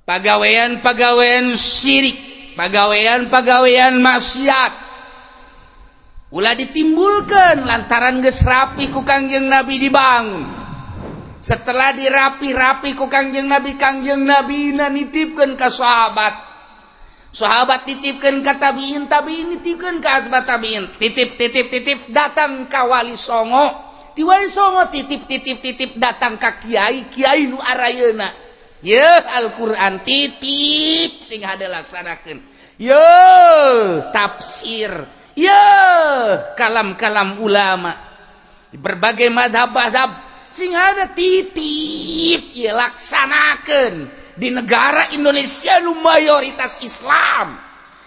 Pagawean-pagawean syirik, pagawean-pagawean maksiat ulah ditimbulkan lantaran geus rapi ku Kangjeng Nabi dibangun. Setelah dirapi-rapi ku Kangjeng Nabi, Kangjeng Nabi na nitipkeun ka sahabat, sahabat titipkeun ka tabiin, tabiin nitipkeun ka asba tabiin, titip titip titip datang ka Wali Songo, ti Wali Songo titip titip titip datang ka kiai, kiai nu arayeuna. Ye Al-Quran titip sing hade laksanakeun. Ye tafsir, ye kalam-kalam ulama di berbagai mazhab-mazhab sing hade titip ye laksanakeun di negara Indonesia nu mayoritas Islam.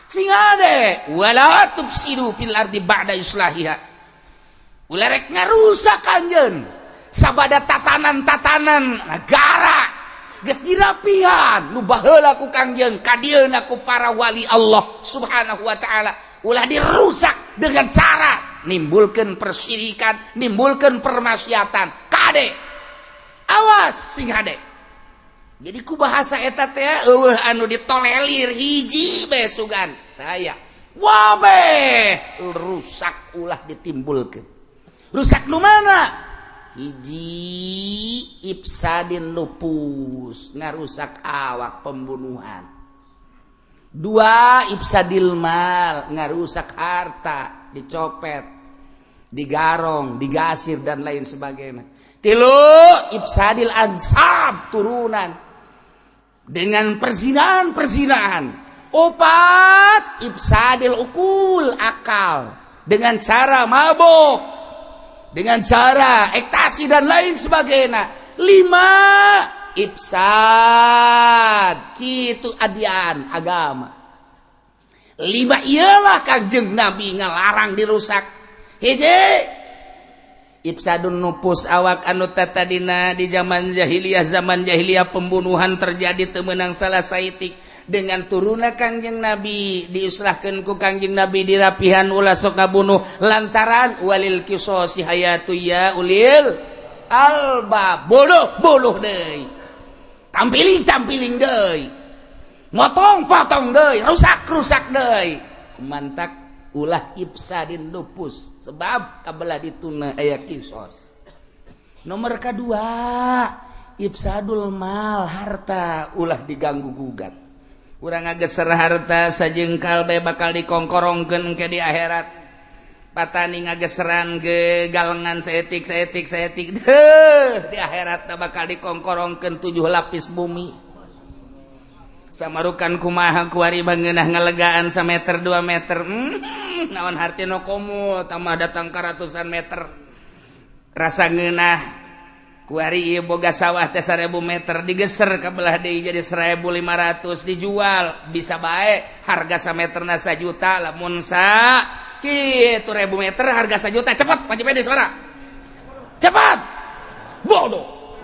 Sing hade wala tufsidu fil ardi ba'da islahiha, ulah rek ngarusak anjeun sabada tatanan-tatanan negara geus dirapihan nu baheula ku Kangjeng, kadieuna ku para wali Allah Subhanahu wa taala, ulah dirusak dengan cara nimbulkeun persyirikan, nimbulkeun permaksiatan. Kade, awas, sing hade. Jadi ku bahasa eta teh eueuh anu ditolelir, hiji bae sugan taya wabe rusak ulah ditimbulkeun. Rusak nu mana? Hiji, ifsadin nufus, ngarusak awak, pembunuhan. Dua, ifsadil mal, ngarusak harta, dicopet, digarong, digasir, dan lain sebagainya. Tilu, ifsadil ansab, turunan dengan perzinahan perzinahan. Opat, ifsadil uqul, akal dengan cara mabok, dengan cara ekstasi, dan lain sebagainya. Lima, ifsad kitu adian agama. Lima iyalah Kangjeng Nabi ngalarang dirusak. Hiji, ifsadun nufus, awak anu tatadina di zaman jahiliyah. Zaman jahiliyah pembunuhan terjadi, teu meunang salah saitik. Dengan turunna Kangjeng Nabi, diislahkeun ku Kangjeng Nabi, dirapihan, ulah sok ngabunuh lantaran walil qisasi hayatu ya ulil albab. Bunuh bunuh deui, tampiling tampiling deui, motong potong deui, rusak rusak deui. Mantak ulah ifsadin nufus sebab kabelah dituna aya kisos. Nomor kedua, ifsadul mal, harta ulah diganggu gugat. Urang ngageser harta sajengkal bae bakal dikongkorongkeun ke di akhirat. Patani ngageseran ge galengan saetik saetik saetik deh, di akhirat bakal dikongkorongkeun tujuh lapis bumi. Samarukan kumaha kuari bangeunah ngalegaan sameter 2 meter, naon hartina komo tambah datang ke ratusan meter rasa ngeunah. Kuari ieu boga sawah teh 1000 meter, digeser ke belah deui jadi 1500, dijual bisa bae harga sameterna sajuta. Lamun sa kitu ribu meter harga sajuta, cepat panci pede suara cepat. Bodoh,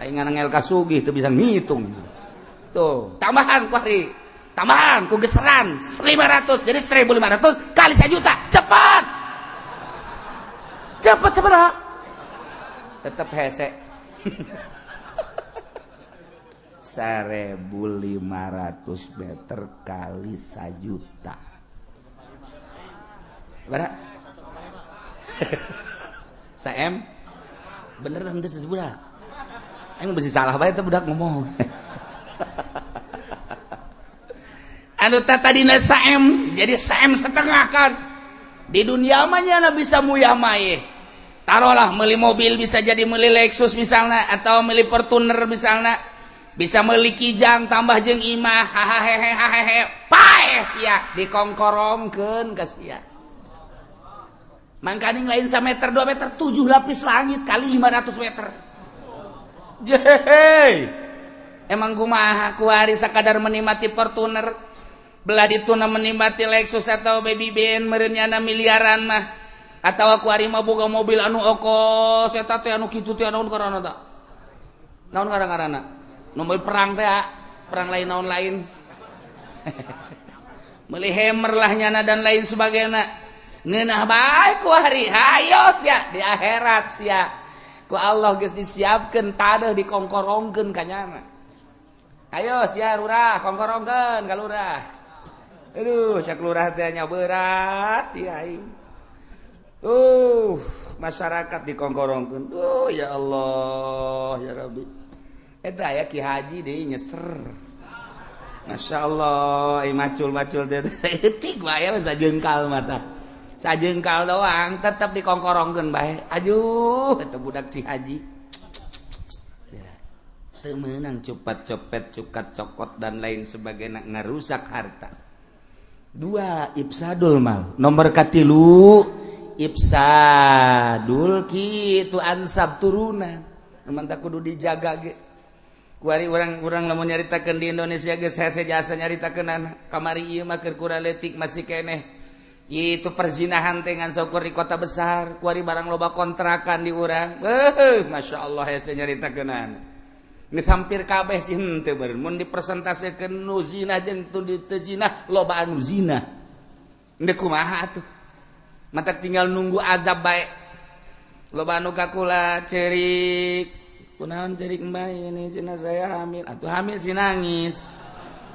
aing nganangel kasugih teu bisa ngitung. Tuh tambahan kuari, tambahan ku geseran 500 jadi 1500 kali 1 juta. Cepat cepat cepat, tetap hese. 1500 meter kali 1 juta berapa? Sa M bener henteu sebudak? Aing mesti salah bae teh budak ngomong. Anu tadina sa M jadi sa M setengah kan. Di dunia mah nya bisa muyah maye. Taruhlah beli mobil, bisa jadi beli Lexus misalnya atau beli Fortuner misalnya, bisa beli Kijang tambah jeung imah, hahaha, paes ya dikongkorongkeun ka sia. Mangkaning lain meter 2 meter, 7 lapis langit kali 500 meter. Jehe, emang kumaha kuari sakadar menikmati Fortuner, belah dituna menikmati Lexus atau Baby Ben meureun miliaran mah, atau aku ari mah boga mobil anu okos eta teh, anu kitu teh, naon karana ta, naon karana nu mobil perang teh, perang lain naon lain, meuli Hummer lah nyana dan lain sebagainya, ngeunah bae ku hari. Hayo sia, di akhirat sia. Ku Allah geus disiapkeun taneuh dikongkorongkeun ka nyana. Ayo sia lurah kongkorongkeun ka lurah. Aduh, cak lurah teh nya berat ya aing. Masyarakat dikongkorongkeun. Duh ya Allah ya Rabbi. Eta aya Ki Haji deui nyeser. Masya Allah, macul-macul teh saeutik wae sajengkal mata. Sajengkal doang tetap dikongkorongkeun bae. Aduh, eta budak Ci Haji. Ya, teu meunang cupat copet, cukat cokot dan lain sebagainya ngarusak harta. Dua, ifsadul mal. Nomor katilu ifsadul kitu ansab turunan. Mantap kudu dijaga ge. Kuari urang-urang lamun nyaritakeun di Indonesia geus hese jasa nyaritakeun anak. Kamari ieu mah keur kurang leutik masih keneh. Itu perzinahan teh ngan saukur di kota besar, kuari barang loba kontrakan di urang. Masya Allah hese nyaritakeun anak. Geus hampir kabeh sih henteu beureun. Mun dipresentasekeun nu zina jeung teu zina, loba anu zina. Endek kumaha atuh? Matak tinggal nunggu azab bae. Loba anu ka kula cerik. Kunaon cerik mbak ini cina saya hamil. Atuh hamil sih nangis.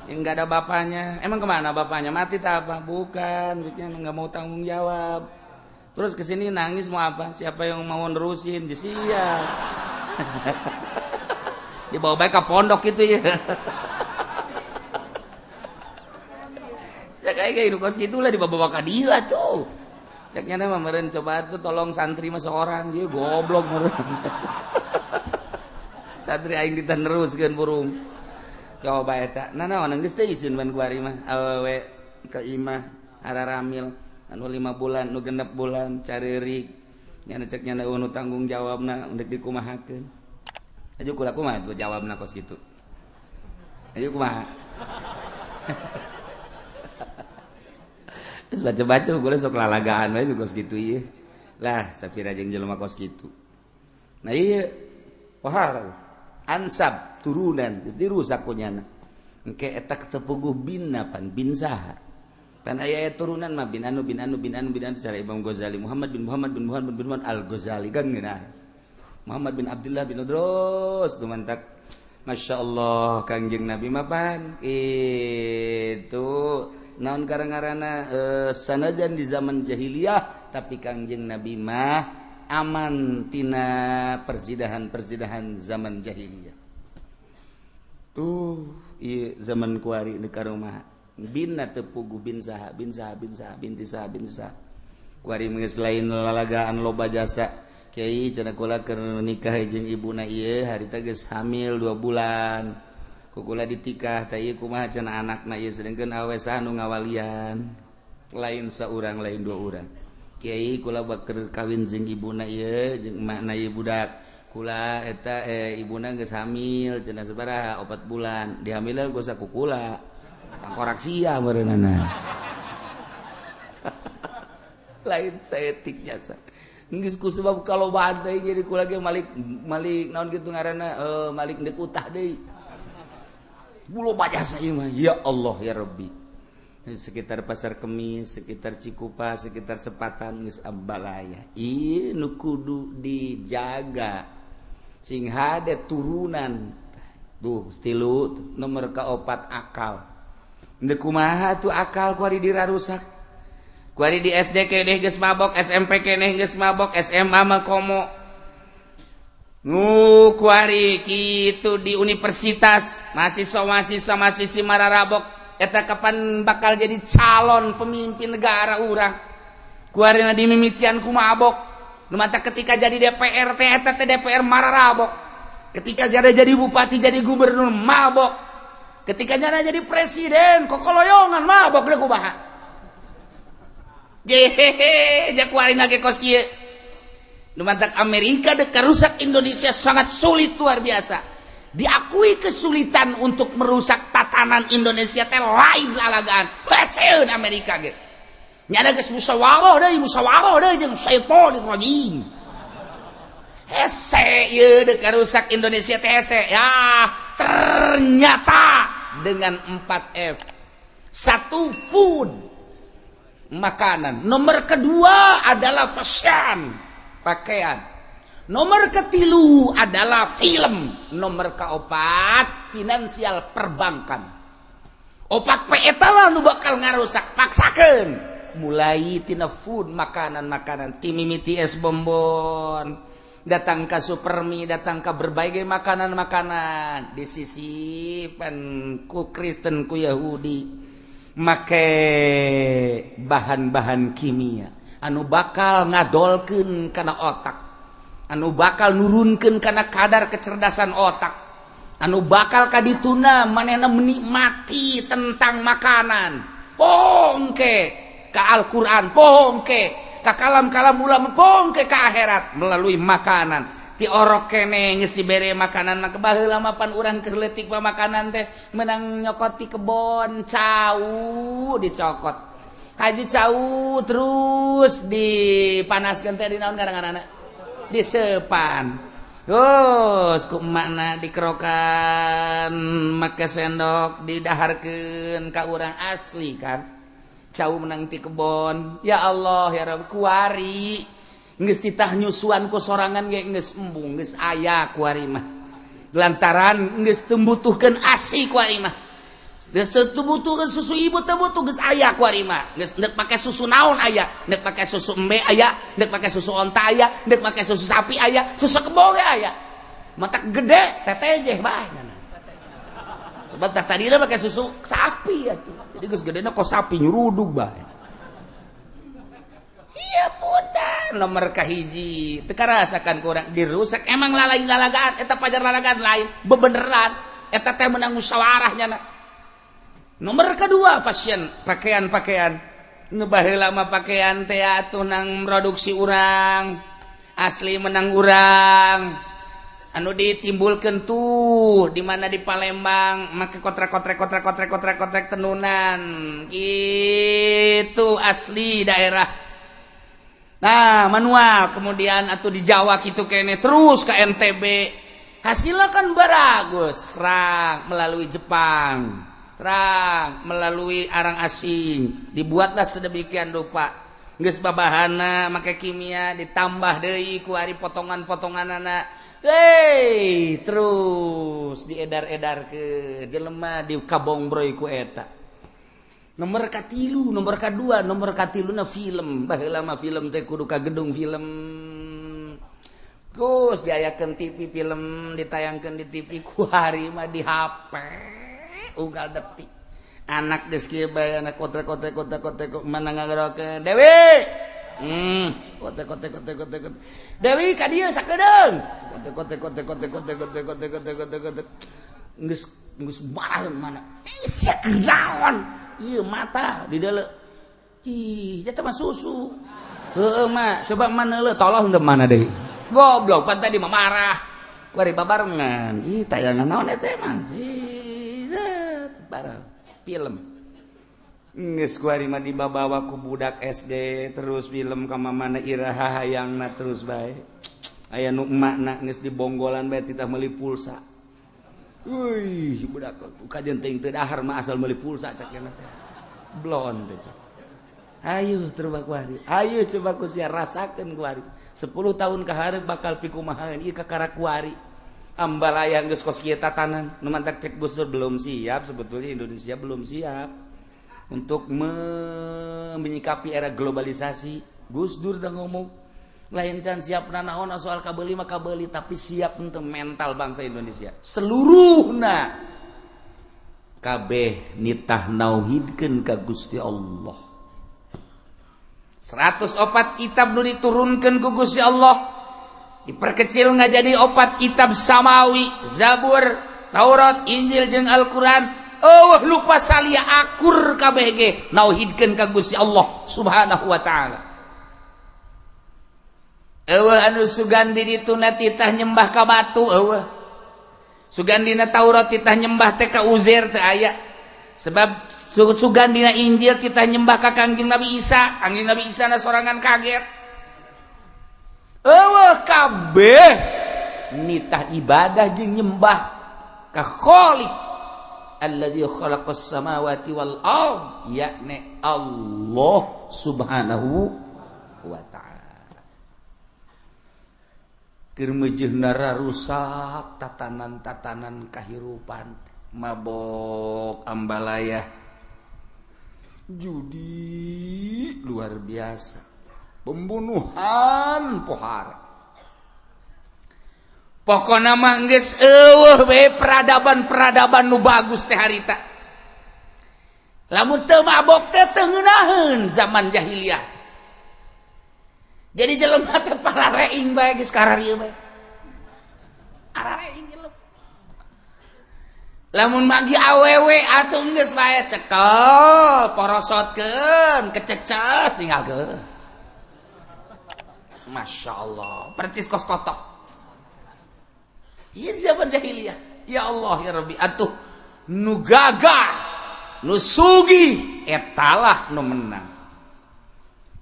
Yang enggak ada bapaknya. Emang kemana bapaknya? Mati tak apa? Bukan, maksudnya nggak mau tanggung jawab. Terus kesini nangis mau apa? Siapa yang mau nerusin? Sia. Dibawa baik ke pondok itu ya. Saya kayak hidup kos gitulah dibawa ke dia tuh. Ceknya nama meren coba tuh tolong santri mah seorang dia goblok meren. Santri aing diteneruskeun burung. Coba eta. Nah naon geus teh isin ban kuari mah awewe ka imah araramil anu 5 bulan nu 6 bulan careurik. Nya cek nya nu tanggung jawabna endek dikumahakeun. Ayo kula kumaha tuh jawabna kos kitu. Ayo kumaha. Terus baca-baca gue sok lalagaan we kos kitu ieu. Lah sapira jeung jelema kos kitu. Nah ieu wahar ansab turunan geus dirusak ku nyana. Engke eta tepuguh binna pan bin saha. Pan aya turunan mah bin anu bin anu bin anu bin anu cara Imam Ghazali Muhammad bin Muhammad bin Muhammad bin Muhammad Al-Ghazali kan ngeunah. Muhammad bin Abdullah bin Udros tuh mantak. Masya Allah Kangjeng Nabi mah pan itu naon karang-karana sanajan di zaman jahiliyah tapi Kangjeng Nabi mah aman tina persidahan-persidahan zaman jahiliyah. Tuh ieu zaman kuari di karomah binna teu puguh bin saha bin saha bin saha binti saha bin saha. Kuari geus lain lalagaan loba jasa. Kiai cenah kula keur nikah jeung ibuna ieu harita geus hamil 2 bulan. Ku kula ditikah teh ieu kumaha cenah anakna ieu sedengkeun awe saha nu ngawalian. Lain saurang lain 2 urang. Kiai kula bakeur kawin jeung ibuna ieu jeung emakna ieu budak. Kula eta ibuna geus hamil cenah sabaraha 4 bulan. Dihamilan geus ku kula. Tangkorak sia meureunana. Lain saetik jasa. Geus ku sebab kalau badai jadi kula ge malik malik naon kitu ngaranna malik deuk utah deui. Loba jasa ieu mah ya Allah ya Rabbi. Sekitar Pasar Kemis, sekitar Cikupa, sekitar Sepatan geus abalaya. Ieu nu kudu dijaga. Sing hade turunan. Tuh stilu nomor kaopat akal. Deuk kumaha tuh akal kuari dirarusak. Kuari di SD keneh geus mabok, SMP keneh geus mabok, SMA mah komo. Nu kuari kitu di universitas, mahasiswa-mahasiswa mahasiswi mararabok eta kapan bakal jadi calon pemimpin negara urang. Kuarina dimimitian ku mabok. Nu mata ketika jadi DPR teh eta teh DPR mararabok. Ketika jadi bupati jadi gubernur mabok. Ketika jadi presiden kokoloyongan mabok deui kumaha. Jehehe, jakuarin lagi kos kieu. Nu mantak Amerika dek rusak Indonesia sangat sulit luar biasa. Diakui kesulitan untuk merusak tatanan Indonesia teh lain lalagaan. Haseun Amerika ge. Nyada geus musyawarah deui jeung syaitonir rajim. Hese ieu dek rusak Indonesia teh hese. Ya, ternyata dengan 4F. 1 food, makanan. Nomor kedua adalah fashion, pakaian. Nomor ketilu adalah film. Nomor keopat finansial perbankan. Opat P eta lah nu bakal ngarusak. Paksakan mulai tina food, makanan-makanan, ti mimiti es bonbon, datang ke supermi, datang ke berbagai makanan-makanan di sisi ku Kristen, ku Yahudi, make bahan-bahan kimia anu bakal ngadolkeun kana otak, anu bakal nurunkan karena kadar kecerdasan otak, anu bakal kadituna manehna menikmati tentang makanan, pongke ke Al-Quran, pongke ka kalam-kalam ulama, pongke ke akhirat melalui makanan. Ti orok kene geus dibere makanan mah. Baheula mah pan urang keur leutik mah makanan teh menang nyokot di kebon, cau dicokot, haji cau, terus dipanaskeun teh di naon ngaranna, disepan. Terus ku emakna dikerokan make sendok, didaharkeun ka urang. Asli kan cau menang ti kebon. Ya Allah, ya Rabb, kuari geus titah nyusuan ku sorangan ge geus embung, geus aya kuari mah, lantaran geus teu butuhkeun ASI kuari mah, geus teu butuhkeun susu ibu, teu butuh, geus aya kuari mah. Geus ndek make susu naon aya, ndek make susu embe aya, ndek make susu onta aya, ndek make susu sapi aya, susu kebo ge aya. Matak gede tetejeh bae, sebab tak tadi pakai susu sapi atuh. Jadi geus gedena kok sapi nyurudug bae. Iya putar nomor kahiji teu karasakan kurang dirusak. Emang lalain lalagaan eta, pajar lalagaan lain bebeneran eta teh menang musyawarah nyana. Nomor kedua fashion, pakaian-pakaian. Nu baheula mah pakaian teh atuh nang produksi urang asli, menang urang, anu ditimbulkan tuh di mana, di Palembang, make kotrek kotrek kotrek kotrek kotrek kotrek tenunan itu asli daerah. Nah, manual, kemudian atau di Jawa gitu kene, terus ke NTB, hasilnya kan bagus. Serang melalui Jepang, serang melalui arang asing, dibuatlah sedemikian rupa, geus babahana make kimia, ditambah deui ku ari potongan-potongan anak. Hei, terus diedar-edar ke jelema, di kabongbroy ku eta. Nomor katilu, nomor kedua, nomor katilu na film. Baheula mah film teh kudu ka gedung film. Terus diayakeun TV, film ditayangkeun di TV. Ku hari mah di HP unggal detik. Anak geus kieu bae, anak kotrek kotrek kotrek kotrek, mana ngagerokeun Dewi. Kotek kotek kotek kotek kotek. Dewi, ka dieu sakedeung. Kotek kotek kotek kotek kotek kotek kotek kotek kotek kotek. Geus geus maraheun mana. Eh, sia kenaon? Ieu mata di dalam. Ih, eta mah susu. Heueuh mah, coba mana leuh, tolong teu mana deui. Goblok, pan tadi mah marah. Kuari babarengan. Ih, tayangan naon eta emang? Ih, bareng film. Geus kuari mah dibabawa ku budak SD terus film ka mana, iraha hayangna terus bae. Aya nu emakna geus dibonggolan bae titah meuli pulsa. Wih, budak kajian teuing teu dahar mah asal meuli pulsa cak teh. Blon teh cak. Ayo coba kuari. Ayo coba ku sia rasakeun kuari. 10 tahun ka hareup bakal pikumahaeun ieu kakara kuari. Ambalaya geus kos kieu tatanan. Nu mantak cek Gus Dur belum siap, sebetulnya Indonesia belum siap untuk menyikapi era globalisasi. Gus Dur dah ngomong lain can siap nanaon soal kabeli mah kabeli, tapi siap untuk mental bangsa Indonesia seluruhna kabeh nitah nauhidkeun ka Gusti Allah. 104 kitab nu diturunkan ku Gusti Allah diperkecil nggak jadi opat kitab samawi, Zabur, Taurat, Injil jeung Al-Quran. Oh, lupa salia akur kabeh ge nauhidkeun ka Gusti Allah Subhanahu wa taala. Eueuh anu sugan di dituna titah nyembah ka batu, eueuh. Sugan dina Taurat titah nyembah teh ka Uzair teu aya. Sebab sugan dina Injil titah nyembah ka Kangjeng Nabi Isa, Kangjeng Nabi Isa na sorangan kaget. Eueuh, kabeh nitah ibadah jeung nyembah ka Khaliq alladzi khalaqas samawati wal ard, yakni Allah Subhanahu wa taala. Keur meujeuhna rusak tatanan-tatanan kahirupan, mabok, ambalaya, judi luar biasa, pembunuhan pohara. Pokona mah geus eueuh we peradaban-peradaban nu bagus teh harita. Lamun teu mabok teh teu ngeunaheun zaman jahiliyah. Jadi jelema teh parareing bae, geus kararieu bae. Arareing jelema. Lamun magi awewe atuh geus bae cekel, porosotkeun, kececes, tinggalkeun. Masya Allah, percis kos kotok. Iya, di zaman jahiliyah. Ya Allah ya Rabbi, atuh nu gagah, nu sugih etalah nu menang.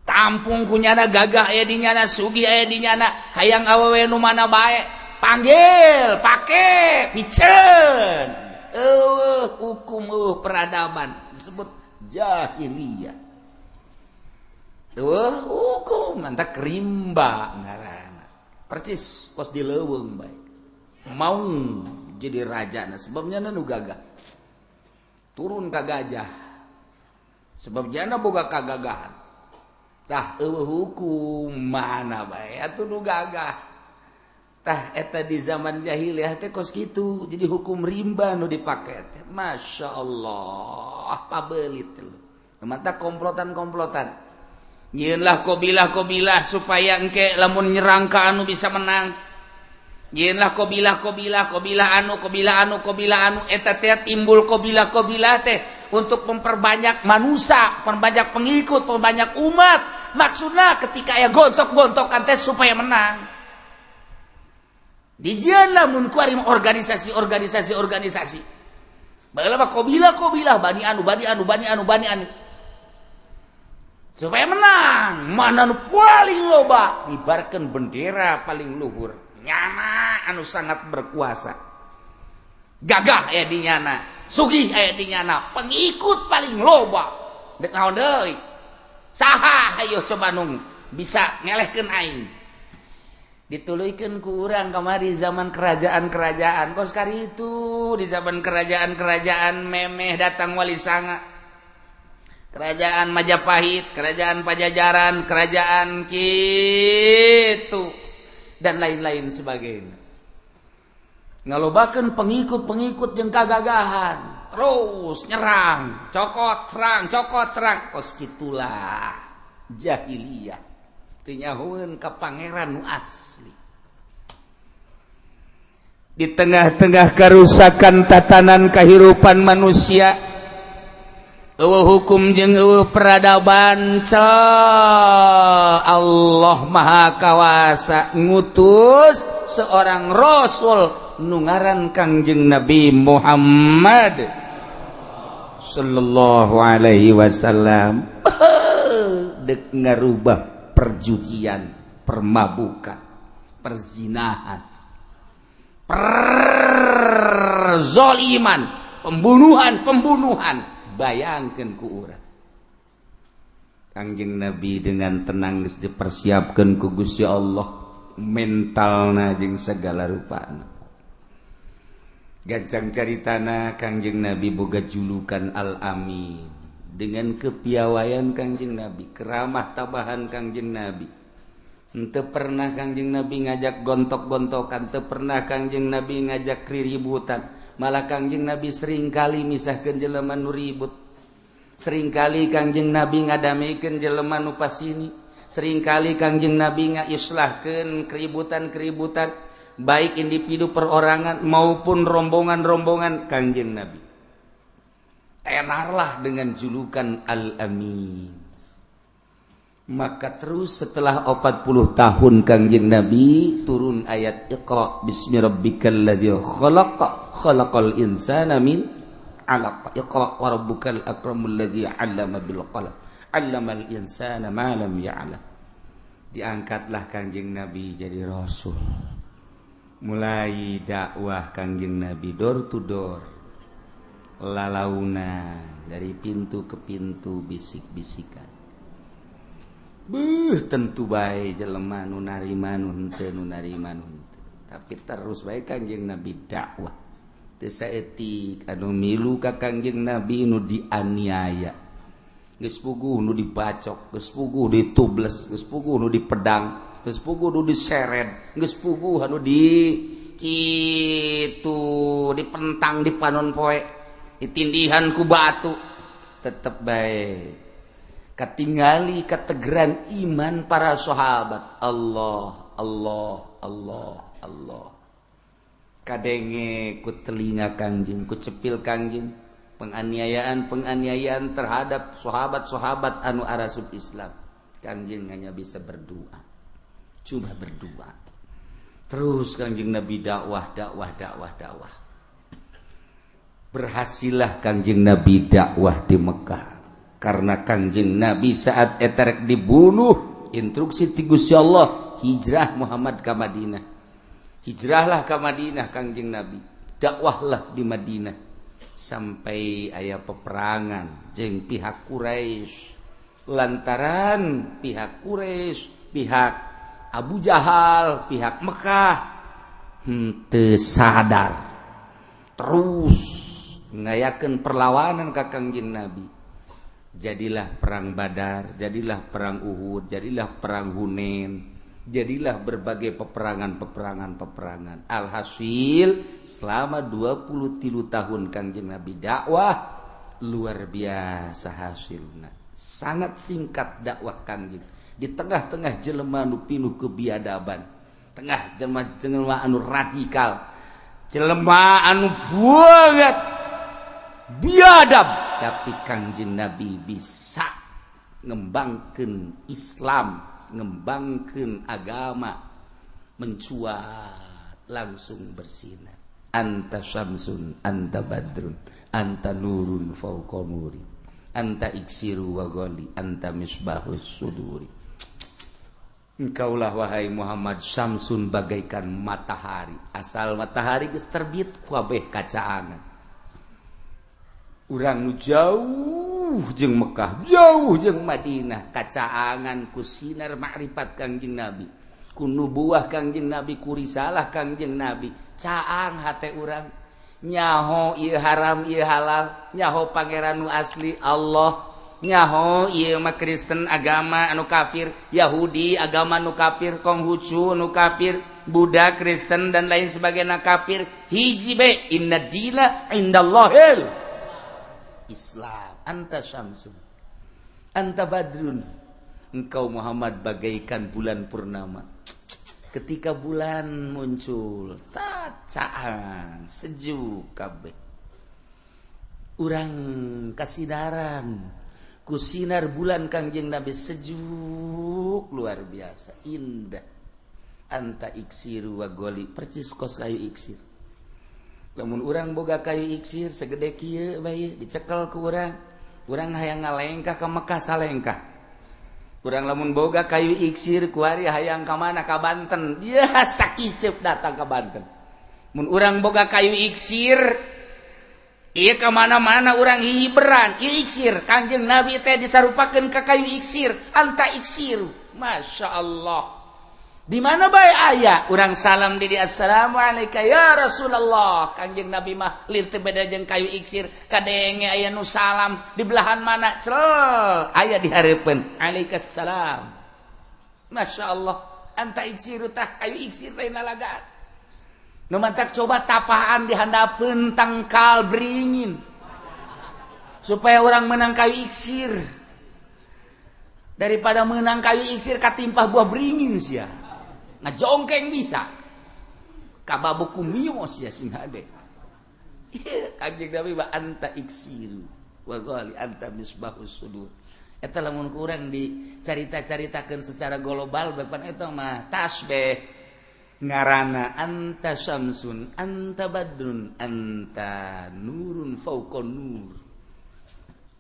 Tampung kunyana gagah aya di nyana, sugih aya di nyana, hayang awewe nu mana bae, panggil, pake, piceun. Eueuh hukum, eueuh peradaban, disebut jahiliyah. Eueuh hukum, mantak rimba ngaranna. Percis kos di leuweung bae. Mau jadi raja, nah sebabnya nu gagah turun ka gajah, sebab jana boga kagagahan. Tah, eueuh hukum, mana bae atuh nu gagah. Tah, eta di zaman jahiliyah teh kos kitu. Jadi hukum rimba nu dipake teh, Masya Allah, pabelit lu. Mantap, komplotan-komplotan, nyieunlah kobilah-kobilah supaya engke lamun nyerang ka anu bisa menang. Nyieunlah kobilah-kobilah, kobilah anu, kobilah anu, kobilah anu. Eta teh timbul kobilah-kobilah teh untuk memperbanyak manusia, perbanyak pengikut, perbanyak umat. Maksudnya ketika aya gontok-gontokan teh supaya menang. Dijieun lamun kuari organisasi, organisasi, organisasi. Baheula mah kobilah-kobilah, bani anu, bani anu, bani anu, bani anu. Supaya menang, mana nu paling loba, ngibarkeun bendera paling luhur. Nyana anu sangat berkuasa, gagah aya di nyana, sugih aya di nyana, pengikut paling loba. Dek naon deui? Saha hayo coba nu bisa ngelehkeun aing? Dituluykeun ku urang kamari zaman kerajaan-kerajaan kos itu. Di zaman kerajaan-kerajaan memeh datang Wali Sanga, kerajaan Majapahit, kerajaan Pajajaran, kerajaan kitu dan lain-lain sebagainya, ngalobakeun pengikut-pengikut jeung kagagahan, terus nyerang, cokot, serang, cokot, serang. Kos gitulah jahiliyah, teu nyahoeun ka Pangeran nu asli. Di tengah-tengah kerusakan tatanan kehidupan manusia, eueuh hukum jeung eueuh peradaban, Allah Maha Kawasa ngutus seorang rasul nu ngaran Kangjeng Nabi Muhammad sallallahu alaihi wasallam, dek ngarubah perjudian, permabukan, perzinahan, perzoliman, pembunuhan pembunuhan. Bayangkan ku urang, Kangjeng Nabi dengan tenang geus dipersiapkan ku Gusti Allah mentalna jeung segala rupana. Gancang caritana, Kangjeng Nabi boga julukan Al-Amin. Dengan kepiawaian Kangjeng Nabi, keramah tabahan Kangjeng Nabi. Henteu pernah Kangjeng Nabi ngajak gontok-gontokan, teu pernah Kangjeng Nabi ngajak riributan. Malah Kangjeng Nabi seringkali misahkeun jelema nu ribut. Seringkali Kangjeng Nabi ngadamikeun jelema nu pasini. Seringkali Kangjeng Nabi ngaislahkeun keributan-keributan, baik individu perorangan maupun rombongan-rombongan. Kangjeng Nabi tenarlah dengan julukan Al-Amin. Maka terus setelah 40 tahun Kangjeng Nabi, turun ayat Iqra bismi rabbikal ladzi khalaq, khalaqal insana min 'alaq, Iqra wa rabbukal akramul ladzi 'allama bil qalam, 'allamal insana ma lam ya'lam. Diangkatlah Kangjeng Nabi jadi rasul. Mulai dakwah Kangjeng Nabi door to door, lalauna dari pintu ke pintu, bisik-bisikan. Beuh, tentu bae jelema nu narima, nu henteu, nu narima, nu henteu. Tapi terus bae Kangjeng Nabi dakwah. Teu saeutik anu milu ka Kangjeng Nabi nu dianiaya. Geus puguh nu dibacok, geus puguh ditubles, geus puguh nu dipedang, geus puguh nu diseret, geus puguh anu di kitu dipentang di panon poe, ditindihan ku batu. Tetep bae katingali kategeran iman para sahabat. Allah, Allah, Allah, Allah. Kadenge ku telinga Kangjeng, ku cepil Kangjeng, penganiayaan-penganiayaan terhadap sahabat-sahabat anu arasup Islam. Kangjeng hanya bisa berdoa, cuma berdoa terus. Kangjeng Nabi dakwah, dakwah, dakwah, dakwah. Berhasillah Kangjeng Nabi dakwah di Mekah, karena Kangjeng Nabi saat eta rek dibunuh, instruksi ti Gusti Allah, hijrah Muhammad ke Madinah. Hijrahlah ke Madinah Kangjeng Nabi, dakwahlah di Madinah sampai aya peperangan jeung pihak Quraisy, lantaran pihak Quraisy, pihak Abu Jahal, pihak Mekah henteu sadar, terus ngayakeun perlawanan ka Kangjeng Nabi. Jadilah perang Badar, jadilah perang Uhud, jadilah perang Hunain, jadilah berbagai peperangan-peperangan peperangan. Alhasil, selama 23 tahun Kangjeng Nabi dakwah, luar biasa hasilnya. Sangat singkat dakwah Kangjeng di tengah-tengah jelema nu pinuh kebiadaban, tengah jelema jelema anu radikal, jelema anu banget biadab, tapi Kangjeng Nabi bisa ngembangkan Islam, ngembangkan agama, mencuat langsung bersinar. Anta syamsun, anta badrun, anta nurun fauqa nuri, anta iksiru wa ghali, anta misbahus suduri. Engkaulah, wahai Muhammad, syamsun, bagaikan matahari. Asal matahari geus terbit, kabeh kacaangan. Urang nu jauh jeung Mekah, jauh jeung Madinah, kacaangan ku sinar makrifat Kangjeng Nabi, ku nubuah Kangjeng Nabi, ku risalah Kangjeng Nabi. Caang hate urang, nyaho ieu haram, ieu halal, nyaho pangeran nu asli Allah, nyaho ieu mah Kristen agama anu kafir, Yahudi agama nu kafir, Konghucu nu kafir, Buddha, Kristen, dan lain sebagainya kafir. Hiji be, inna dina indallahil Islam. Anta syamsun, anta badrun. Engkau Muhammad bagaikan bulan purnama. Ketika bulan muncul, saat caang sejuk kabeh. Urang kasinaran ku sinar bulan Kangjeng Nabi, sejuk luar biasa indah. Anta iksiru wa goli, percis kos kayu iksir. Lamun urang boga kayu iksir segede kieu bae, dicekel ku urang, urang hayang ngalengkah ke Mekah, salengkah urang. Lamun boga kayu iksir kuari, hayang ka mana? Ka Banten, dia sakiceup datang ke Banten. Mun urang boga kayu iksir ieu, ka mana-mana urang hiberan. Ieu iksir. Kangjeng Nabi teh disarupakeun ka kayu iksir. Anta iksir, Masya Allah. Di mana bae aya urang salam di, "Assalamualaikum ya Rasulullah." Kangjeng Nabi mah lir teu beda jeung kayu iksir. Kadenge aya nu salam di belahan mana, cel aya di hareupeun, "Alaikassalam." Masya Allah. Anta iksiru, tah kayu iksir lain lalagaan. Nu mantak coba tapaan di handapeun tangkal beringin supaya orang menang kayu iksir, daripada menang kayu iksir katimpah buah beringin sia ngajongkeng, bisa kababuku mios ya. Sing hade Kanjeng Nabi wa anta iksiru wa ghali, anta misbahus sudur. Eta lamun kurang dicarita-caritakeun secara global bapan, eta mah tasbih ngarana. Anta syamsun, anta badrun, anta nurun fauqa nur.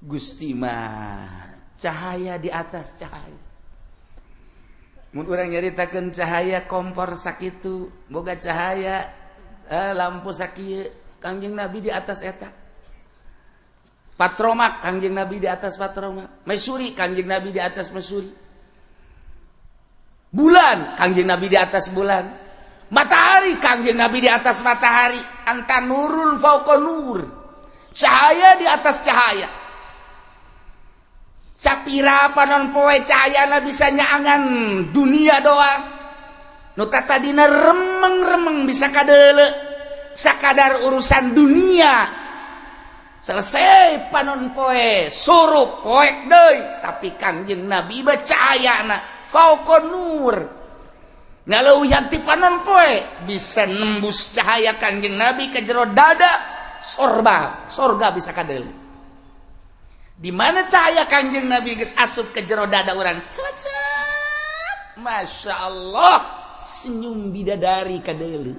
Gusti mah cahaya di atas cahaya. Mun urang nyaritakeun cahaya kompor sakitu, boga cahaya lampu sakieu, Kangjeng Nabi di atas eta. Patromak, Kangjeng Nabi di atas patromak. Mesuri, Kangjeng Nabi di atas mesuri. Bulan, Kangjeng Nabi di atas bulan. Matahari, Kangjeng Nabi di atas matahari. Anta nurun fauqa nur, cahaya di atas cahaya. Sapira panon poe cahayana bisa nyaangan dunia doang. Nu tadina remeng-remeng bisa kadeuleu sakadar urusan dunia. Selesai panon poe, surup, poek deui. Tapi Kangjeng Nabi mah cahayana fauqa nur, ngaleuwihan ti panon poe. Bisa nembus cahaya Kangjeng Nabi ke jero dada sorba, sorga bisa kadeuleu. Di mana cahaya Kangjeng Nabi geus asup ke jero dada urang, cecep, Masya Allah, senyum bidadari kadeuleu.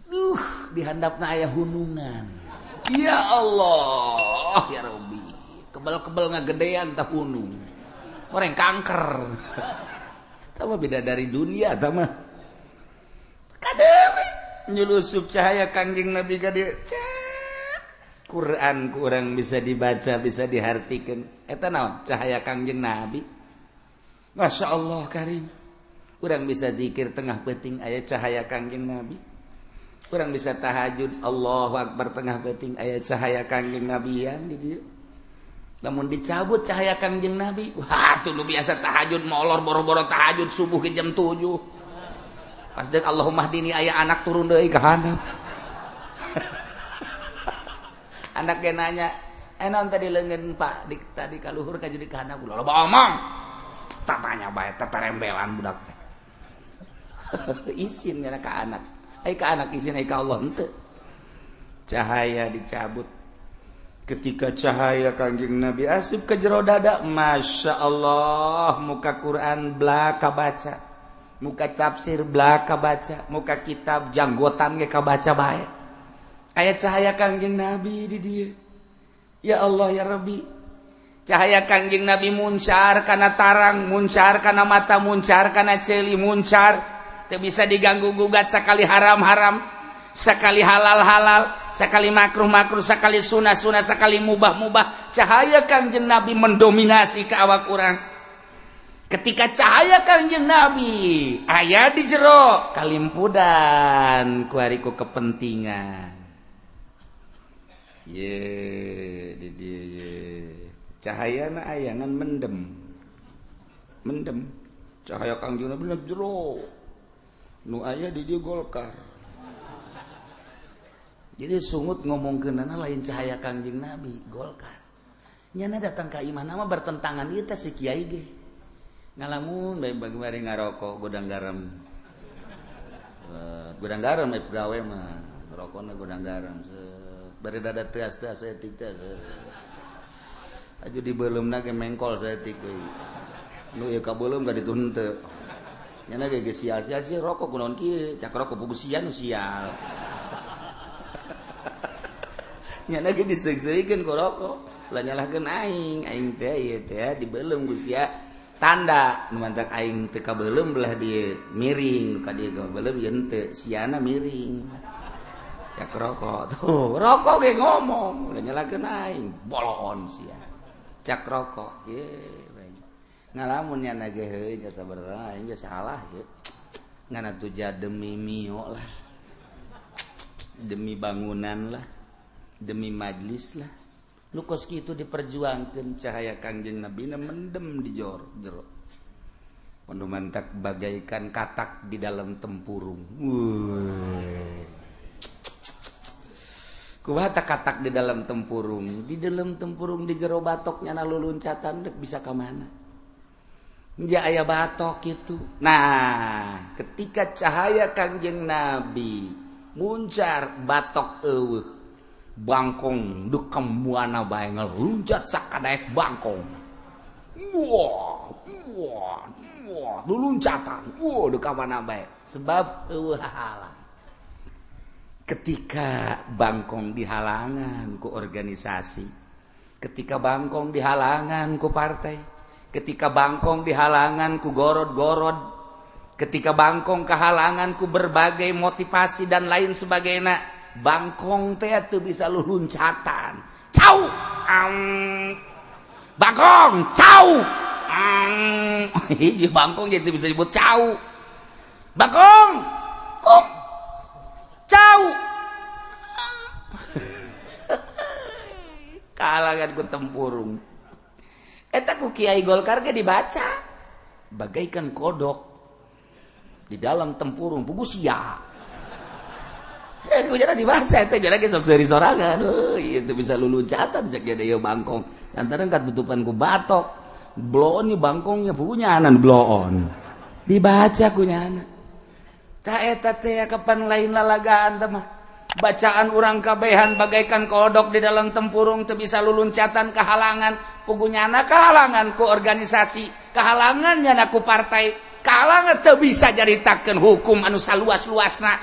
Duh, di handapna aya hunungan. Ya Allah ya Rabbi, kebal-kebal ngagedean tah hunung orang kanker. Tama bidadari dunia, tama kadeuleu nyulusup cahaya Kangjeng Nabi ka dieu. Quran kurang bisa dibaca, bisa dihartikan. Eta naon? Cahaya Kangjeng Nabi. Masya Allah karim. Kurang bisa zikir tengah peuting, aya cahaya Kangjeng Nabi. Kurang bisa tahajud, Allahu Akbar, tengah peuting, aya cahaya Kangjeng Nabian di dieu. Namun dicabut cahaya Kangjeng Nabi, wah, tuh lu biasa tahajud molor, boro-boro tahajud subuh ke jam 7. Pas dek Allahumma hdini, aya anak turun deui ka handap. Anak nanya, "Eh, naon tadi leungeun Pak di tadi ka luhur ka jadi ka handap?" "Loba omong." Tatanya bae teterembelan budak teh. Isin nya ka anak. Ai ka anak isin, ai ka Allah henteu. Cahaya dicabut. Ketika cahaya Kangjeng Nabi asup ke jero dada, Masya Allah, muka Quran belaka baca, muka tafsir belaka baca, muka kitab janggotan ge kabaca bae. Aya cahaya Kangjeng Nabi di dieu. Ya Allah ya Rabbi. Cahaya Kangjeng Nabi muncar kana tarang, muncar kana mata, muncar kana ceuli, muncar. Teu bisa diganggu gugat. Sekali haram-haram, sekali halal-halal, sekali makruh-makruh, sekali sunah-sunah, sekali mubah-mubah. Cahaya Kangjeng Nabi mendominasi ke awak urang. Ketika cahaya Kangjeng Nabi aya di jero, kalimpudan kuari ku kepentingan. Ye, di dieu ye. Cahayana aya ngan mendem. Mendem. Cahaya Kangjeng Nabi na jero. Nu aya di dieu Golkar. Jadi sungut ngomongkeunana lain cahaya Kangjeng Nabi, Golkar. Nyana datang ka imah nama bertentangan ieu teh si kiai ge. Ngalamun bae bari ngarokok Gudang Garam. Gudang Garam eh pegawai mah rokokna Gudang Garam. Bari dada teas-teas saeutik teh. Aju dibeuleumna ge mengkol saeutik deui. Nu ieu kabeuleum ka ditu henteu. Nyana ge geus sial-sial sih rokok kunaon kieu, cak rokok pugu sia nu sial. Nyana ge diseung-seurikeun ku rokok. Ulah nyalahkeun aing, aing teh ieu teh dibeuleum ku sia. Tanda nu mantak aing teu kabeuleum belah dieu miring, nu ka dieu kabeuleum ieu henteu, siana miring. Cak rokok tuh, rokok ge ngomong, ulah nyalahkeun aing, bolon sia. Cak rokok, ye ngalamun nyana ge heuh jasa sabarana aing ge salah ye. Ngan atuh demi mio lah. Demi bangunan lah, demi majlis lah. Nu kos kitu diperjuangkeun, cahaya Kangjeng Nabi na mendem di jor jero. Kono mantak bagaikan katak di dalam tempurung. Wuih. Kumaha katak di dalam tempurung? Di dalam tempurung, di jero batok, nyana luluncatan dek bisa ka mana? Ja aya batok itu. Nah, ketika cahaya Kangjeng Nabi muncar, batok eueuh. Bangkong dek muana bae ngeluncat sakadaek bangkong. Wah, wah, wah, luluncatan. Wah, dek mana bae. Sebab eueuh halang. Ketika bangkong dihalangan ku organisasi, ketika bangkong dihalangan ku partai, ketika bangkong dihalangan ku gorod-gorod, ketika bangkong kehalangan ku berbagai motivasi dan lain sebagainya, bangkong teh teu bisa luluncatan. Cau, bangkong, cau. Hiji bangkong jadi bisa disebut cau. Bangkong kok cau kalangan ku tempurung. Eta ku Kiai Golkar ge dibaca bagaikan kodok di dalam tempurung pugu sia. Ku jara dibaca eta jara ge sok seuri sorangan. Heuh, itu bisa luluncatan cek ge ieu bangkong. Lantaran katutupan ku batok. Bloon ieu bangkongnya pugu nyanan bloon. Dibaca ku nyana. Ta eta teh kapan lain lalagaan teh mah. Bacaan urang kabehan bagaikan kodok di dalam tempurung teu bisa luluncatan kehalangan pugu nyana kehalangan ku organisasi, kehalangan nyana ku partai, kehalangan teu bisa jaritakeun hukum anu saluas-luasna.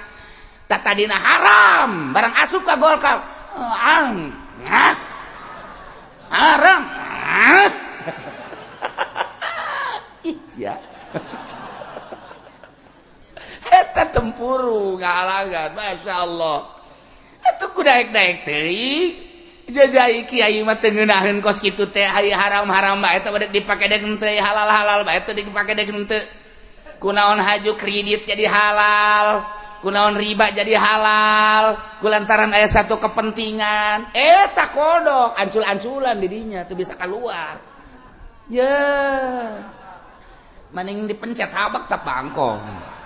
Tatadina haram barang asup ka Golkar haram. Sia eta tempurung kehalangan, Masya Allah. Itu ku daek-daek teuing jajai kiai mah teu ngeunaheun kos kitu teh. Haram-haram bae teh bade dipake dek henteu, halal-halal bae teh dipake dek henteu. Kunaon haju kredit jadi halal, kunaon riba jadi halal, kulantaran aya satu kepentingan. Eta kodok ancul-anculan di dinya teu bisa keluar. Ya maning dipencet habak tak bangkong.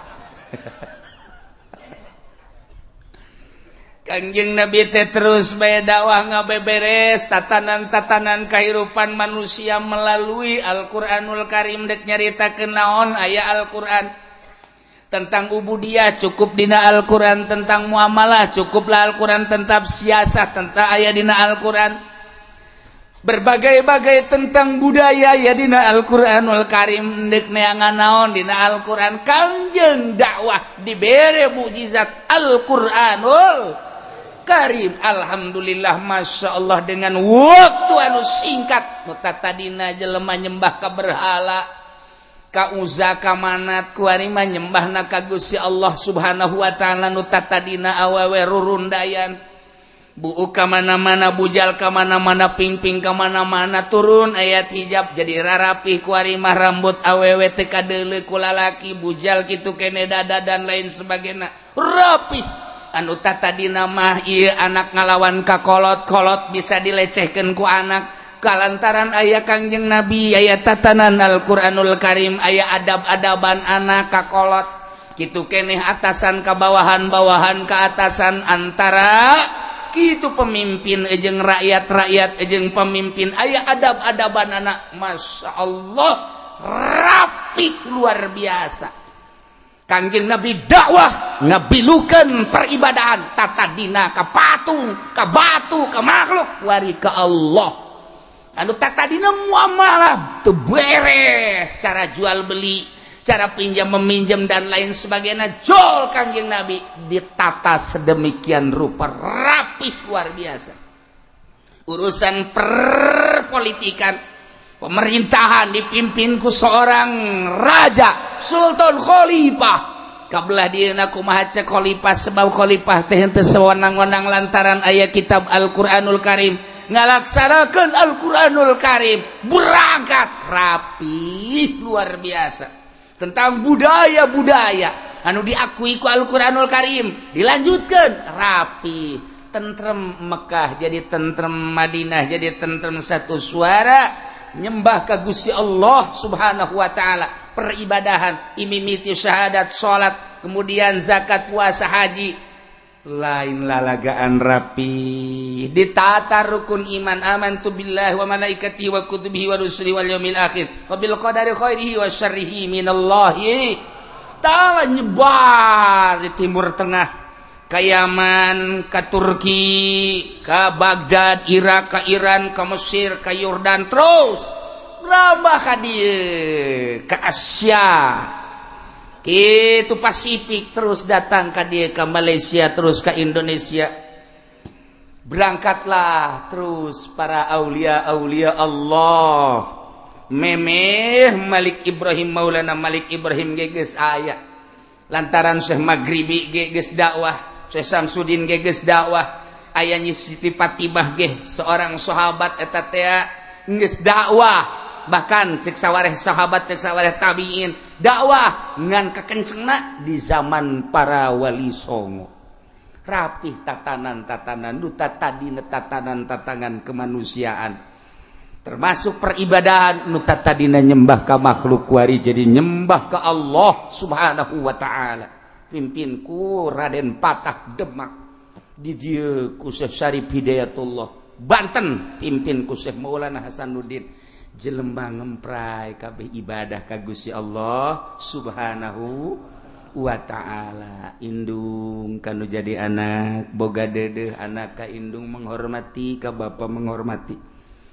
Kangjeng Nabi teh terus bae dakwah ngabeberes tatanan-tatanan kehidupan manusia melalui Al-Qur'anul Karim. Dek nyaritakeun naon aya Al-Qur'an. Tentang ubudiyah cukup dina Al-Qur'an, tentang muamalah cukuplah Al-Qur'an, tentang siasah tentang aya dina Al-Qur'an, berbagai-bagai tentang budaya ya dina Al-Qur'anul Karim. Dek neangan naon dina Al-Qur'an. Kangjeng dakwah dibere mukjizat Al-Qur'anul Karim. Alhamdulillah, Masya Allah, dengan waktu anu singkat nu tadina jelema nyembah ka berhala, ka Uza, ka Manat, kuari mah nyembahna ka Gusti Allah Subhanahu wa taala. Nu tadina awewe rurundayan, buuk ka mana-mana, bujal ka mana-mana, pingping ka mana-mana, turun ayat hijab jadi rarapih. Kuari mah rambut awewe teu kadeuleu ku lalaki, bujal kitu kene, dada dan lain sebagainya rapih. Anu tadina mah ieu anak ngalawan ka kolot-kolot bisa dilecehkeun ku anak, kalantaran aya Kangjeng Nabi, aya tatanan Al-Qur'anul Karim, aya adab-adaban anak ka kolot kitu keneh, atasan ka bawahan, bawahan ka atasan, antara kitu pemimpin jeung rakyat, rakyat jeung pemimpin aya adab-adaban anak. Masya Allah, rapih luar biasa. Kangjeng Nabi dakwah ngabilukeun peribadahan tatadina ka patung, ka batu, ka makhluk, wari ka Allah. Anu tatadina muamalah teu beres, cara jual beli, cara pinjam meminjam dan lain sebagainya, jol Kangjeng Nabi ditata sedemikian rupa rapih luar biasa. Urusan perpolitikan, pemerintahan dipimpin ku seorang raja, sultan, khalifah. Kabelah dieuna kumaha cek khalifah, sebab khalifah teh henteu sewenang-wenang lantaran aya kitab Al-Qur'anul Karim, ngalaksanakeun Al-Qur'anul Karim, berangkat rapih luar biasa. Tentang budaya-budaya anu diakui ku Al-Qur'anul Karim dilanjutkan rapi, tentrem Mekah jadi tentrem Madinah, jadi tentrem, satu suara nyembah ka Gusti Allah Subhanahu wa taala. Peribadahan imimiti syahadat, salat, kemudian zakat, puasa, haji, lain lalagaan, rapi ditata rukun iman, amantu billahi wa malaikatihi wa kutubihi wa rusulihi wal yaumil akhir wa bil qadari khairihi wa syarrihi minallahi ta'ala. Nyebar di Timur Tengah, ke Yaman, ke Turki, ke Baghdad, Irak, ke Iran, ke Mesir, ke Yordan, terus berambah ka dieu, ke Asia, itu Pasifik, terus datang ke dia, ke Malaysia, terus ke Indonesia. Berangkatlah terus para aulia-aulia Allah. Memeh Malik Ibrahim, Maulana Malik Ibrahim geges aya, lantaran Syekh Maghribi geges dakwah, Syekh Samsudin geges dakwah, aya Nyi Siti Fatimah ge seorang sahabat eta teh geus dakwah. Bahkan cek sawareh sahabat, cek sawareh tabiin, Dakwah ngan kekencengna di zaman para wali songo, rapih tatanan-tatanan nu tadi, tatanan-tatanan kemanusiaan, termasuk peribadahan. Nu tadina nyembah ka makhluk, kuari jadi nyembah ke Allah Subhanahu wa Ta'ala. Pimpin ku Raden Patah Demak, di dieu ku Syekh Syarif Hidayatullah Banten, pimpin ku Syekh Maulana Hasanuddin. Jelema ngempray kabeh ibadah ka Gusti Allah Subhanahu wa Ta'ala. Indung kanu jadi anak boga dedeh, anak ka indung menghormati, ka bapa menghormati,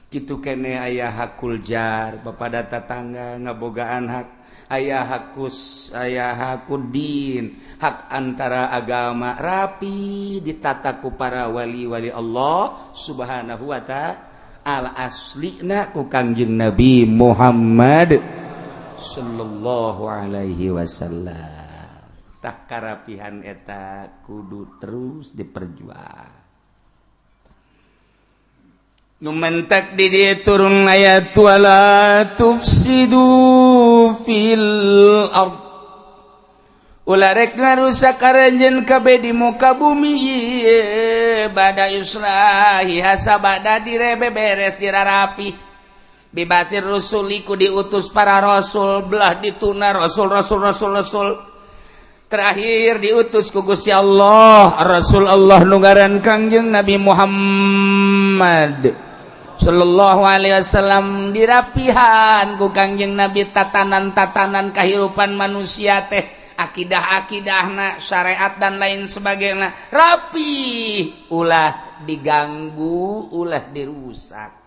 kitu kene. Aya hakul jar, bapak tetangga ngabogaan hak, aya hakus, aya hakudin, hak antara agama, rapi ditataku para wali-wali Allah Subhanahu wa Ta'ala, aslina ku Kangjeng Nabi Muhammad sallallahu alaihi wasallam. Tah, karapihan eta kudu terus diperjuang. Nu mentak di dieu turun ayat wala tufsidu fil ard, ulah rek ngarusak aranjeun kabeh di muka bumi ieu, bada islahiha, sabada direbe beres, dirarapi, biba'tsir rusuli, ku diutus para rasul. Belah dituna rasul, rasul, rasul, rasul. Terakhir diutus ku Gusti Allah Rasul Allah nu ngaran Kangjeng Nabi Muhammad sallallahu alaihi wasallam. Dirapihan ku Kangjeng Nabi tatanan-tatanan kehidupan manusia teh, akidah-akidahna, syariat dan lain sebagainya, rapi, ulah diganggu, ulah dirusak.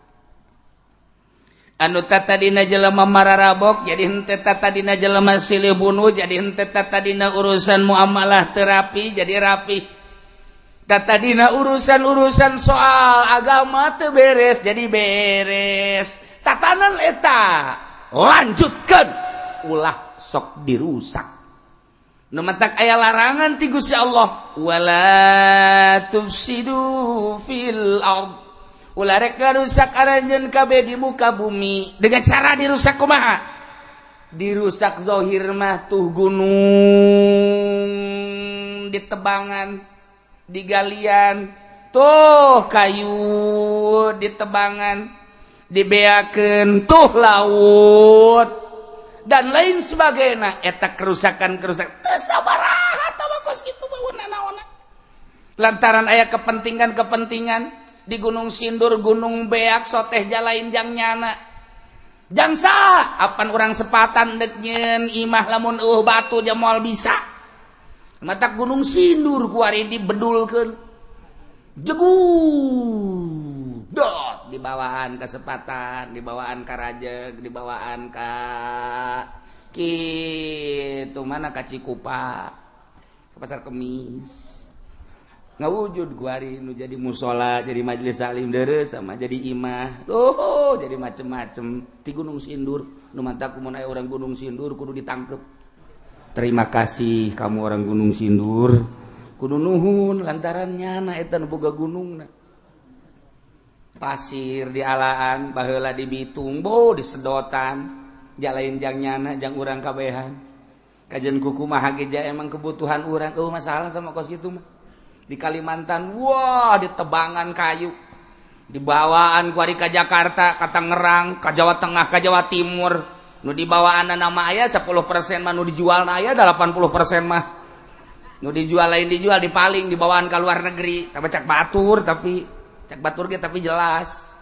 Anu tadina jelema mararabok jadi henteu, tadina jelema silih bunuh jadi henteu, tadina urusan muamalah terapi jadi rapi, tadina urusan-urusan soal agama teu beres jadi beres. Tatanan eta lanjutkan, ulah sok dirusak. Nu matak aya larangan ti Gusti Allah, wala tufsidu fil ard, ulah rek ngarusak aranjeun kabeh di muka bumi. Dengan cara dirusak kumaha? Dirusak zohir mah tuh gunung ditebangan, digalian, tuh kayu ditebangan, dibeakeun, tuh laut dan lain sebagainya. Eta kerusakan kerusakan teu sabaraha kos kitu naon, lantaran aya kepentingan-kepentingan di Gunung Sindur, Gunung Beak, soteh jalain jang nyana, jangsa apan orang sepatan dek nyeun imah, lamun batu moal bisa. Matak Gunung Sindur kuari dibedulkeun jegu dot, dibawaan kesempatan, dibawaan ka Rajeg, dibawaan ka kitu mana, ka Cikupa, ke Pasar Kemis, ngawujud kuari nu jadi musola, jadi majelis salim deres, sama jadi imah. Oh, jadi macem-macem di Gunung Sindur. Nu mantak mun aya orang Gunung Sindur kudu ditangkep. Terima kasih kamu orang Gunung Sindur, kudu nuhun, lantaran nyana eta nu boga gunungna. Pasir di alaan baheula di Bitung, bo disedotan jalain jang nyana, jang urang kabehan. Kajian kuku mah emang kebutuhan urang. Oh, masalah sama kos gitu mah. Di Kalimantan, wah, di tebangan kayu, dibawaan kuari ke Jakarta, ke Tangerang, ke Jawa Tengah, ke Jawa Timur. Nu dibawaan nama aya 10% mah, nu dijual aya 80% mah. Nu dijual lain dijual, dipaling dibawaan ke luar negeri. Tapi cak batur, tapi cak batur ge, tapi jelas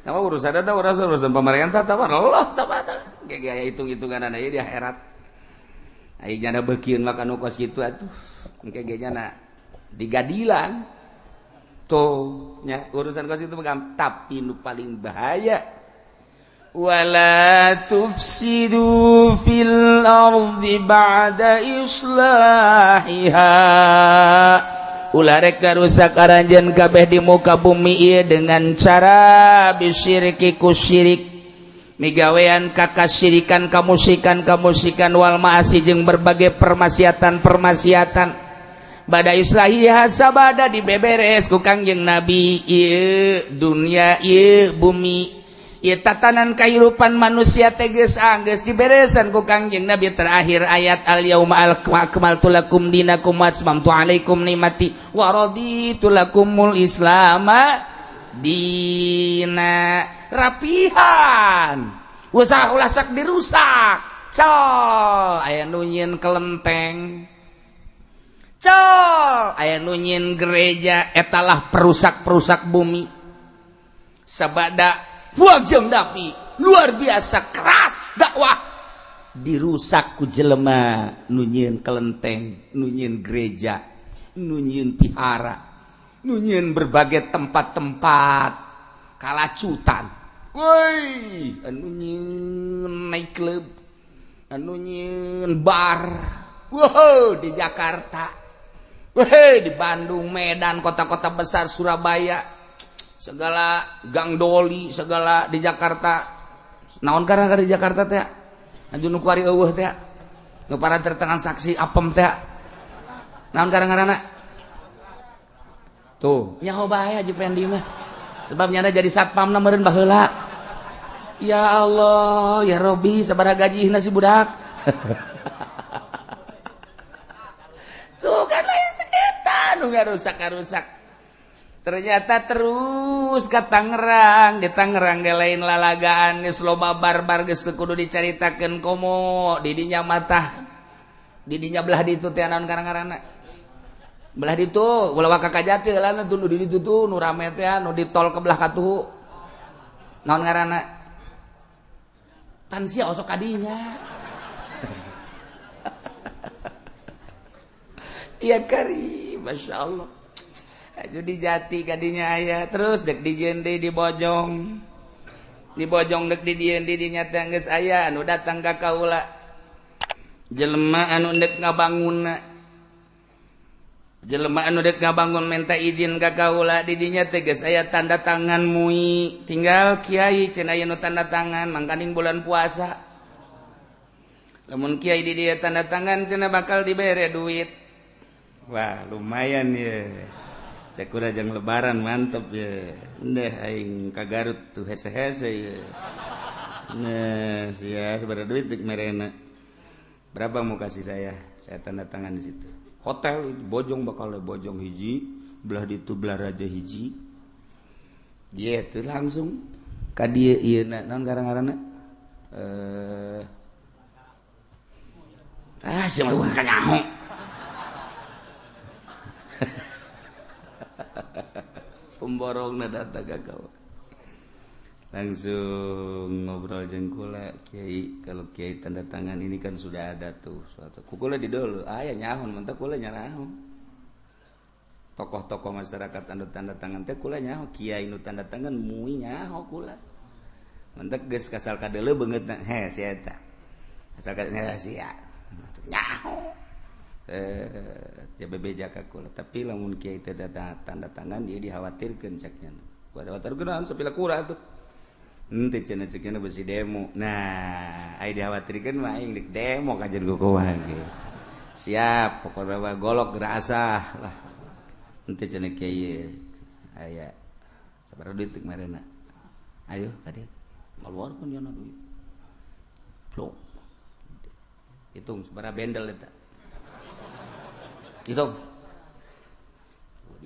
sama urusan ada, urusan urusan pemerintah, tapi Allah sama kayak hitung hitungan aja di akhirat. Ayo jana bekieun mah kanu kos kitu atuh, engke ge nyana digadilan tuh nya urusan kos itu. Tapi nu paling bahaya, wala tufsidu fil ardi ba'da islahiha, ulah rek ngarusak aranjeun kabeh di muka bumi ieu dengan cara bisyirki, ku syirik, migawean kakasirikan, kamusikan kamusikan, wal ma'asi, jeung berbagai permaksiatan-permaksiatan. Bada islahiha, sabada dibeberes ku Kangjeng Nabi ieu dunia, ieu bumi. Ieu tatanan kahirupan manusia teh geus anggeus diberesan ku Kangjeng Nabi. Terakhir ayat al yauma akmaltu lakum dinakum wa atmamtu alaikum nikmati wa raditu lakumul islama dina. Rapihan usaha ulah sok dirusak. Col aya nu nyieun kelenteng, col aya nu nyieun gereja, etalah perusak-perusak bumi. Sabada Kangjeng Nabi luar biasa keras dakwah, dirusak ku jelema nu nyieun kelenteng, nu nyieun gereja, nu nyieun pihara, nu nyieun berbagai tempat-tempat kalacutan. Woi, anu nyieun night club, anu nyieun bar. Wow, di Jakarta, weh, di Bandung, Medan, kota-kota besar, Surabaya, segala gang doli segala di Jakarta. Naon karena di Jakarta teh anu nu kuari eueuh teh nu para tertransaksi apem teh naon karena tuh nyaho bae Haji Pendi mah, sebab nyana jadi satpamna meureun baheula. Ya Allah ya Robi, sabaraha gajihna si budak. Tuh kan lain eta nu ngarusak-ngarusak. Ternyata terus ke Tangerang, di Tangerang ge lain lalagaan, geus loba barbar, geus kudu dicaritakeun komo di dinya matah. Di dinya belah ditu teh naon karang-karana? Belah ditu ulah waka ka Jati heula tuh nu di ditu tuh nu rame teh nu di tol ke belah katuhu. Naon ngaranna? Pan sia osok kadinya. Iya kari, Masya Allah. Aju di Jati kadinya aya, terus dek di Jende di Bojong. Di Bojong dek di Jende di nyata geus aya anu datang ka kaula. Jelema anu dek ngabangunna. Jelema anu dek ngabangun minta izin ka kaula, di dinya teh geus aya tanda tangan mui. Tinggal kiai cenah aya nu tanda tangan mangkaning bulan puasa. Lamun kiai di dieu tanda tangan cenah bakal dibere duit. Wah, lumayan ya. Cek udah jang lebaran mantep ya. Ndeh aing ka Garut tuh hese-hese ya. Nah, sia sabaraha duit dek merena. Berapa mau kasih saya? Saya tanda tangan di situ. Hotel itu Bojong bakal Bojong hiji, belah ditu belah Raja hiji. Dia tuh langsung ka dieu ieu na naon garang-garana? Ah, sia mah kanyaho. Pemborong datang ke kau langsung ngobrol jeung kula kiai, kalau kiai tanda tangan ini kan sudah ada tuh suatu kukula di dulu aya nyahun mentak kula nyaraho tokoh-tokoh masyarakat anu tanda tangan teh kula nyaho kiai nu tanda tangan mui nyaho kula mentak geus kasal kadeuleu beungeutna he si eta asal ka sia nyaho bebeja ka kula. Tapi lamun kiai teh tanda tangan dia dikhawatirkeun ceknya. Gua khawatirkeun naon sapila kura tuh. Henteu cenah ceknya besi demo. Nah, ai dikhawatirkeun mah aing deuk demo ka jeung kumaha ge. Siap, pokona mah golok gerasah lah. Henteu cenah kiai aya sabaraha duit teu marena. Ayo ka dieu. Ngaluarkeun nya duit. Plok. Hitung sabaraha bendel eta. Hitung.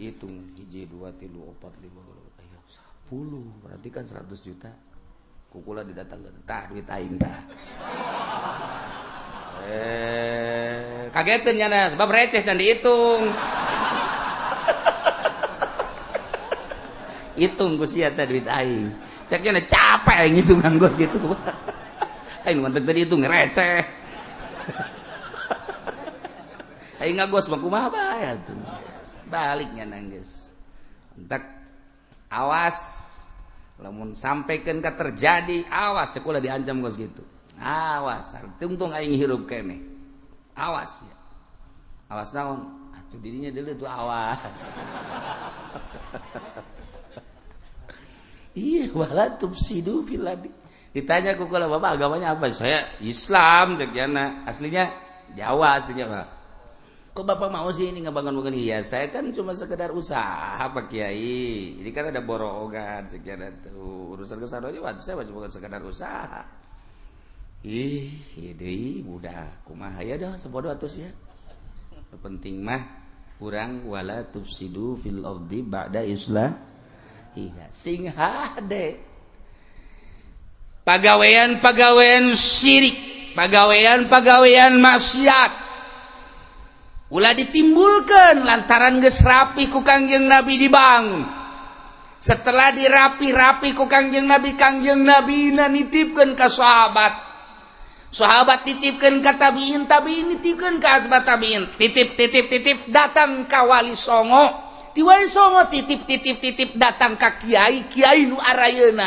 Hitung 1 2 3 4 5 ayo 10 berarti kan 100 juta. Kukula didatangkeun tah duit aing tah. Kageteun nya sebab receh can dihitung. Hitung ku sia teh duit aing. Cek nya capek aing ngitung nganggot gitu. Aing mantep tadi hitung receh. Aing ngagos mah kumaha bae atuh. Baliknya nangis. Entek awas lamun sampaikan ka terjadi awas sekolah diancam gos gitu. Awas, tungtung aing hirup keneh. Awas ya. Awas naon? Atuh dirinya dulu tuh awas. Iya, wala tufsidu fil ardi. Ditanya ku kula bapak agamanya apa? Saya Islam cek jana. Aslinya Jawa aslinya, Pak. Kok Bapak mau sih ini ngebangun-bangun? Iya, saya kan cuma sekedar usaha, Pak Kiai. Ini kan ada borongan sekian itu urusan kesana aja, waktu saya masih bukan sekedar usaha. Ih, ide budak kumaha ya dah, sebodoh atus ya. Penting mah kurang wala tufsidu fil ardi ba'da islah. Iya, sing hade pagawean-pagawean syirik, pagawean-pagawean maksiat ulah ditimbulkan lantaran geus rapi ku Kangjeng Nabi dibangun. Setelah dirapi-rapi ku Kangjeng Nabi, Kangjeng Nabi nitipkeun ka sahabat, sahabat titipkeun ka tabiin, tabiin nitipkeun ka asbat tabiin, titip titip titip datang ka Wali Songo, ti Wali Songo titip titip titip datang ka kiai, kiai nu arayeuna.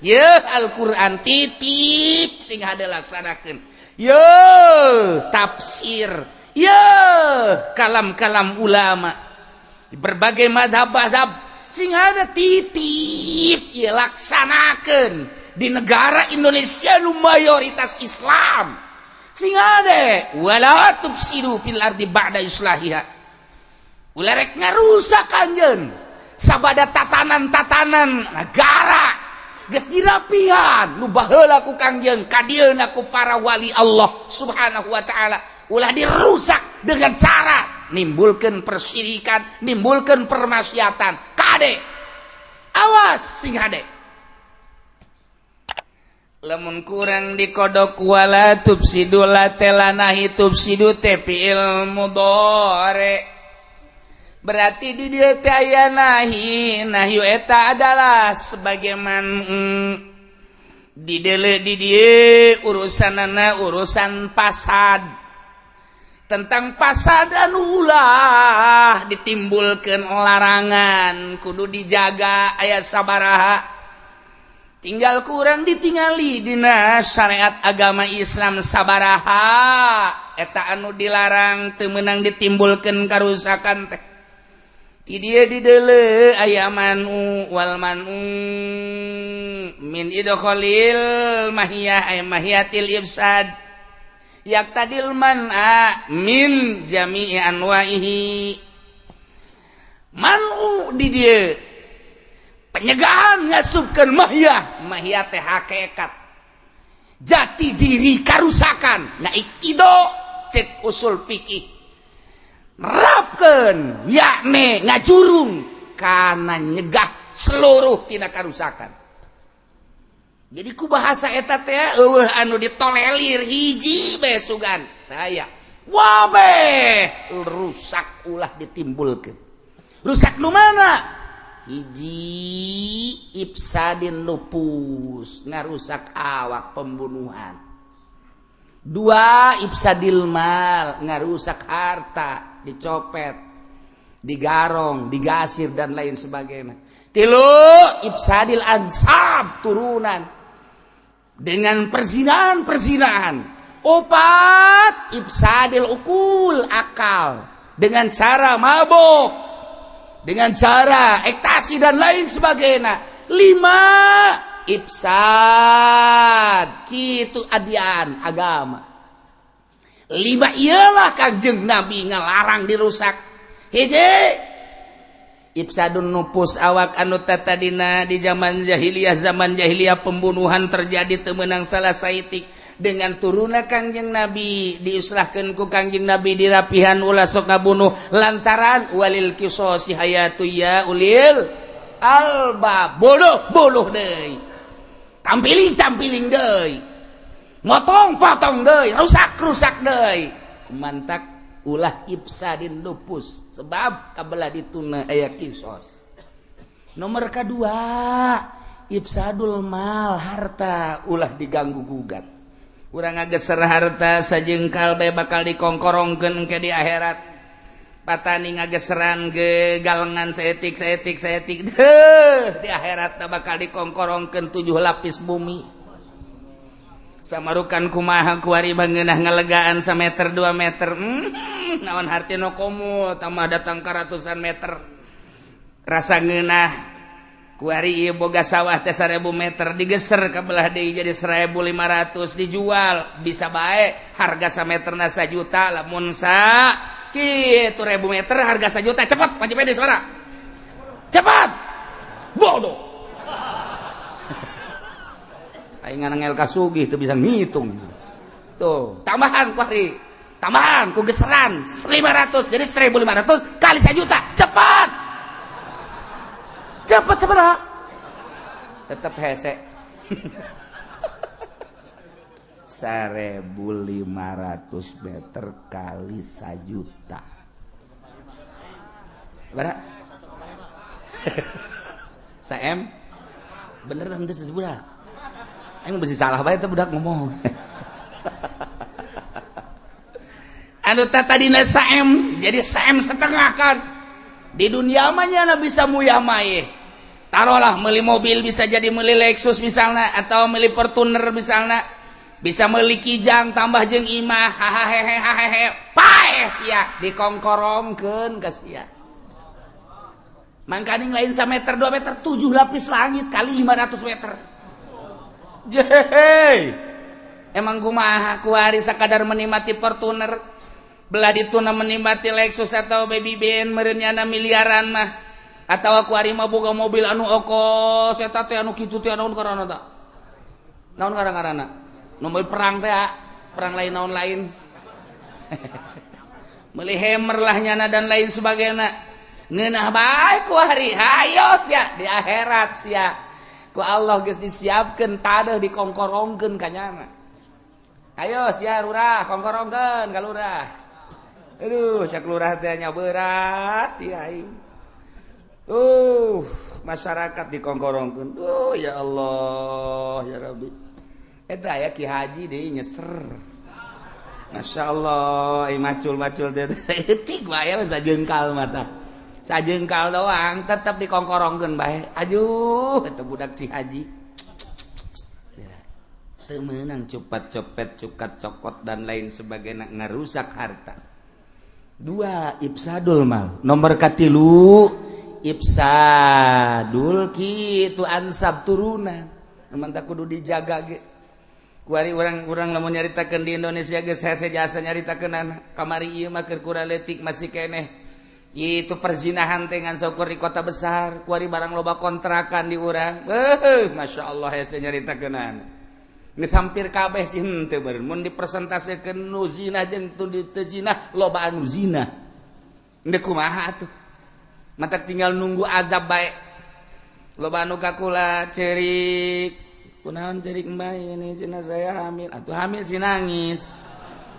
Ye Al-Qur'an titip, sing hade laksanakeun. Ye tafsir, ya kalam-kalam ulama di berbagai mazhab-mazhab, sing ada titip ya, laksanakan di negara Indonesia nu mayoritas Islam. Sing ada wala tufsidu fil ardi ba'da islahiha, ulah rek ngarusak anjeun sabada tatanan-tatanan negara geus dirapihan nu baheula ku Kangjeng, kadieuna ku para wali Allah Subhanahu wa taala. Ulah dirusak dengan cara nimbulkan persyirikan, nimbulkan permaksiatan. Kade, awas, sing hade. Lamun kurang dikodok wala tufsidu, la telanahi, tufsidu teh fi'il mudhari, berarti di dieu teh aya nahi. Nahyu eta adalah sebagaimana di dele di dieu urusanana urusan pasad, tentang pasad anu ulah ditimbulkan larangan, kudu dijaga. Aya sabaraha, tinggal kurang ditingali dina syariat agama Islam sabaraha eta anu dilarang, teu meunang ditimbulkan karusakan teh. Di dieu di deuleu aya man'u. Wal man'u min idkhalil mahiyah ay mahiyatil ifsad yaqtadil man'a min jami'i anwa'ihi. Man'u di dieu penyegahan ngasupkeun mahiyah. Mahiyah teh hakikat jati diri karusakan. Nah, ido cek usul fikih nerapkeun, yakni ngajurung kana nyegah seluruh tina karusakan. Jadi ku bahasa eta teh eueuh anu ditolelir, hiji bae sugan taya wabeh rusak ulah ditimbulkeun. Rusak nu mana? Hiji, ifsadin nufus, ngarusak awak, pembunuhan. Dua, ifsadil mal, ngarusak harta, dicopet, digarong, digasir, dan lain sebagainya. Tilu, ifsadil ansab, turunan dengan perzinahan perzinahan. Opat, ifsadil uqul, akal, dengan cara mabok, dengan cara ekstasi, dan lain sebagainya. Lima, ifsad kitu adian agama. Lima iyalah Kangjeng Nabi ngalarang dirusak. Hiji, ifsadun nufus, awak anu tatadina di zaman jahiliyah. Zaman jahiliyah pembunuhan terjadi, teu meunang salah saitik. Dengan turunna Kangjeng Nabi, diislahkeun ku Kangjeng Nabi, dirapihan, ulah sok ngabunuh lantaran walil qisasi hayatu ya ulil albab. Bodoh bunuh deui, tampiling tampiling deui, motong potong deui, rusak rusak deui. Mantak ulah ifsadin nufus, sebab kabelah dituna aya kisos. Nomor kedua, ifsadul mal, harta ulah diganggu gugat. Urang ngageser harta sajengkal bae bakal dikongkorongkeun ke di akhirat. Patani ngageseran ge galengan saetik saetik saetik deh, di akhirat bakal dikongkorongkeun tujuh lapis bumi. Samarukan kumaha kuari bangeunah ngalegaan sameter 2 meter, naon hartina komo tambah datang ke ratusan meter. Rasa ngeunah kuari ieu boga sawah teh 1000 meter, digeser ke belah deui jadi 1500, dijual bisa bae harga sameterna sajuta. Lamun sa Kitu 1000 meter harga 1 juta, cepat panci pede sabaraha? Cepat. Bodoh. Aing nganangel kasugih teu bisa ngitung. Tuh, tambahan ku hari. Tambahan ku geseran 500 jadi 1500 kali 1 juta. Cepat. Cepat sabaraha? Tetap hese. 1500 meter kali 1 juta. Berapa? Saem? Bener henteu sebudak. Aing mesti salah bae teh budak ngomong. Anu tadina saem jadi saem setengah kan. Di dunia mah nya bisa muyah maye. Taruhlah meuli mobil bisa jadi meuli Lexus misalnya atau meuli Fortuner misalnya. Bisa meuli Kijang tambah jeung imah hahaha pae sia dikongkorongkeun ka sia. Mangkaning lain sameter 2 meter 7 lapis langit kali 500 meter. Jehey. Emang kumaha kuari sakadar menikmati Fortuner belah dituna menikmati Lexus atau Baby Ben meureun miliaran mah atau kuari mah boga mobil anu okos eta teh anu kitu teh naon karana ta? Naon ngaran-ngaranna? Nu mobil perang teh perang lain naon lain. Meuli Hammer lah nyana dan lain sebagainya. Ngeunah bae ku hari hayo sia di akhirat sia. Ku Allah geus disiapkeun tadeuh dikongkorongkeun ka nyana. Ayo sia lurah kongkorongkeun ka lurah. Aduh cak lurah teh nya berat ya aing. Masyarakat dikongkorongkeun. Duh ya Allah ya Rabbi. Eta aya Ki Haji deui nyeser. Masya Allah, ai macul-macul teh saeutik bae sajengkal mata. Sajengkal doang tetap dikongkorongkeun bae. Aduh, eta budak Ci Haji. Teu meunang cepat copet, cukat cokot dan lain sebagainya ngarusak harta. Dua, ifsadul mal. Nomor katilu ifsadul kitu ansab turunan. Mantap kudu dijaga ge. Kuari urang-urang lamun nyaritakeun di Indonesia geus hese jasa nyaritakeun kamari ieu mah keur kurang letik masih keneh. Itu perzinahan dengan syukur di kota besar, kuari barang loba kontrakan di urang. Masya Allah hese nyaritakeun. Geus hampir kabeh sih henteu beureun mun dipresentasekeun nu zina jeung teu zina loba anu zina. Endek kumaha atuh? Matak tinggal nunggu azab bae. Loba anu kakula cerik. Kunaon cerik mbak ini cina saya hamil. Atuh hamil sih nangis.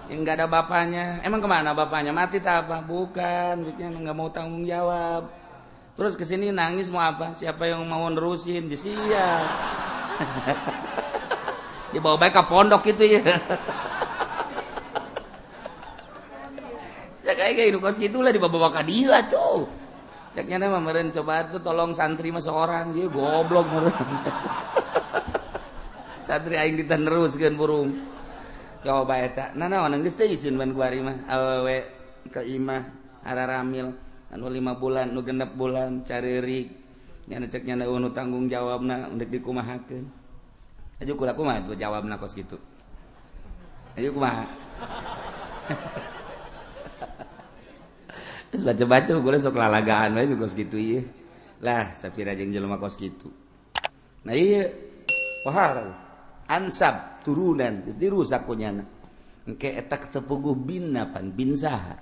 Yang enggak ada bapaknya. Emang kemana bapaknya? Mati tak apa? Bukan, maksudnya nggak mau tanggung jawab. Terus kesini nangis mau apa? Siapa yang mau nerusin? Sia. Dibawa baik ke pondok gitu ya. Saya kayak hidup kos gitulah dibawa-bawa ke dia tuh. Ceknya mah meureun coba tuh tolong santri mah seorang dia goblok meureun. Santri aing diteneruskeun burung. Coba eta. Nah naon geus teh isin ban kuari mah awewe ka imah araramil anu 5 bulan nu 6 bulan careurik. Nya cek nya nu tanggung jawabna endek dikumahakeun. Ayo kula kumaha tuh jawabna kos kitu. Ayo kumaha. Terus baca-baca kula sok lalagaan we kos kitu ieu. Lah sapira jeung jelema kos kitu. Nah ieu wahar ansab turunan geus dirusak ku nyana. Engke eta tepuguh binna pan bin saha.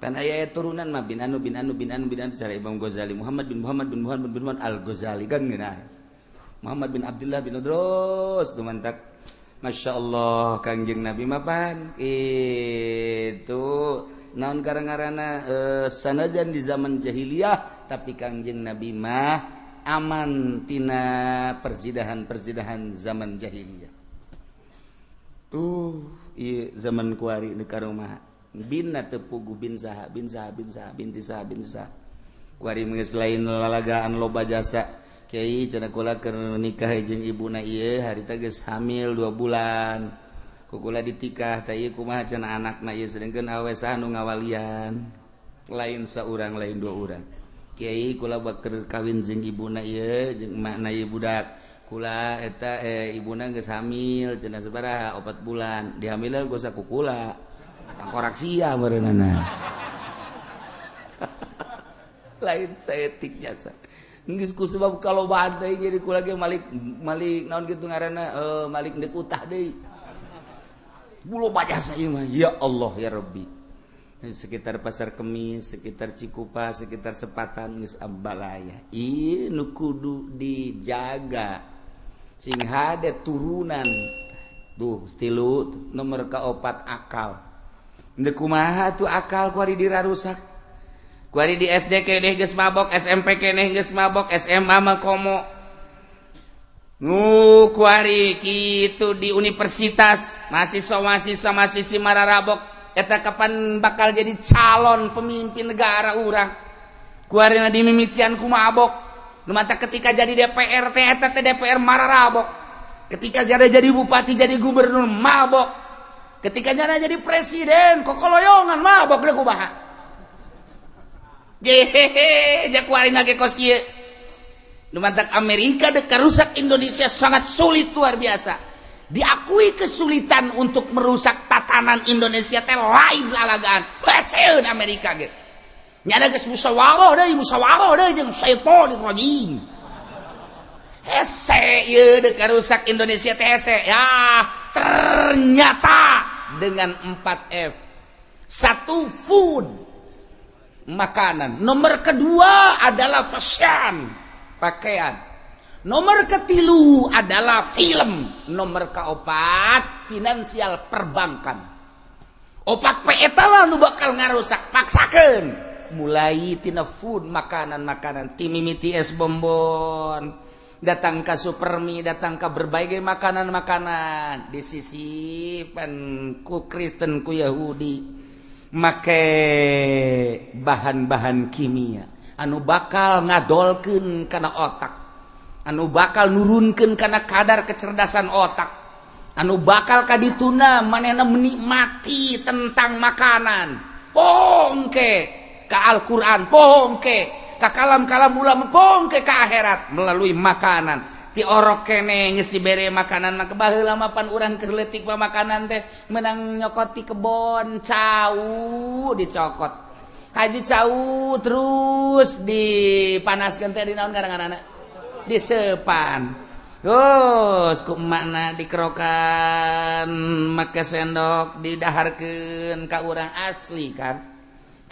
Pan aya turunan mah bin anu bin anu bin anu bin anu cara Imam Ghazali Muhammad bin Muhammad bin Muhammad bin Muhammad Al-Ghazali kan ngeunah. Muhammad bin Abdullah bin Udrus tumantak Masya Allah Kangjeng Nabi mapan itu naon karang-karana sanajan di zaman jahiliyah tapi Kangjeng Nabi mah aman tina persidahan-persidahan zaman jahiliyah tuh ieu zaman kuari di karomah binna teu puguh bin saha bin saha bin saha binti saha bin saha kuari geus lain lalagaan loba jasa Kiai cenah kula keur nikah jeung ibuna ieu harita geus hamil 2 bulan. Ku kula ditikah teh ieu kumaha cenah anakna ieu sedengkeun awe saha nu ngawalian. Lain saurang lain 2 urang. Kiai kula bakeur kawin jeung ibuna ieu jeung emakna ieu budak. Kula eta ibuna geus hamil cenah sabaraha 4 bulan. Dihamilan geus ku kula. Tangkorak sia meureunana. Lain saeutik jasa. Geus ku sebab kalau badai jadi ku lagi malik malik naon kitu ngaranna, malik deuk utah deui. Loba jasa ieu mah. Ya Allah ya Rabbi. Sekitar Pasar Kemis, sekitar Cikupa, sekitar Sepatan geus abalaya. Ieu nu kudu dijaga. Sing hade turunan. Tuh, stilu nomor kaopat, akal. Ndek kumaha tuh akal kuari dirarusak? Kuari di SD keneh geus mabok, SMP keneh geus mabok, SMA mah komo. Nu kuari kitu di universitas, mahasiswa-mahasiswa, mahasiswi mararabok. Eta kapan bakal jadi calon pemimpin negara urang? Kuari dimimitian ku mabok. Nu mata ketika jadi DPR teh, eta teh DPR mararabok. Ketika jadi bupati, jadi gubernur, mabok. Ketika jadi presiden, kokoloyongan mabok deh, kumaha? Jehehe, kuari ge kos kieu. Nu matak Amerika dek rusak Indonesia sangat sulit, luar biasa. Diakui kesulitan untuk merusak tatanan Indonesia teh lain lalagaan. Haseun Amerika gitu. Nyada geus musyawarah deui, musyawarah deui jeung syaitonir rajim. Hese ieu dek rusak Indonesia teh, hese. Ya, ternyata dengan 4F. Satu, food, makanan. Nomor kedua adalah fashion, pakaian. Nomor ketilu adalah film. Nomor keopat finansial, perbankan. Opat P eta lah nu bakal ngarusak. Paksakeun mulai tina food, makanan-makanan, ti mimiti es bonbon, datang ke supermi, datang ke berbagai makanan-makanan, disisipan ku Kristen, ku Yahudi, make bahan-bahan kimia anu bakal ngadolkeun kana otak, anu bakal nurunkan karena kadar kecerdasan otak, anu bakal kadituna manehna menikmati tentang makanan, pongke ke Al-Quran, pongke ke kalam-kalam ulama, pongke ke akhirat melalui makanan. Ti orok kene geus dibere makanan mah. Baheula mah pan urang keur leutik mah makanan teh menang nyokot ti kebon, cau dicokot, haji cau, terus dipanaskeun teh di naon kadang-kadang, disepan, terus ku emakna dikerokan make sendok, didaharkeun ka urang. Asli kan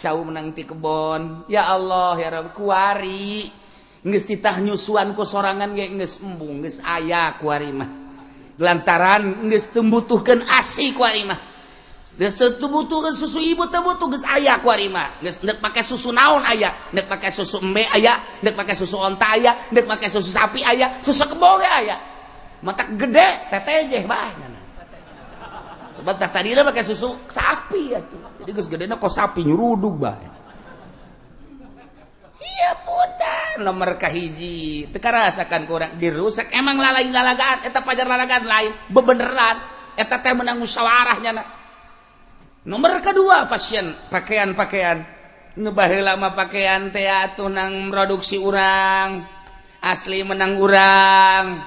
cau menang ti kebon. Ya Allah ya Rabb, kuari geus titah nyusuan ku sorangan ge geus embung, geus aya kuari mah, lantaran geus teu butuhkeun ASI kuari mah, geus teu butuhkeun susu ibu, teu butuh, geus aya kuari mah. Geus ndek pake susu naon aya, ndek pake susu embe aya, ndek pake susu onta aya, ndek pake susu sapi aya, susu kebo ge aya. Matak gede tetejeh bae, sebab tak tadi pakai susu sapi atuh, jadi geus gedena kos sapi, nyurudug bae. Iya, putar nomor kahiji teu karasakan kurang dirusak. Emang lalain lalagaan eta, pajar lalagaan, lain bebeneran eta teh menang musyawarahnya. Nomor kedua fashion, pakaian-pakaian. Nu baheula mah pakaian teh atuh nang produksi urang asli, menang urang,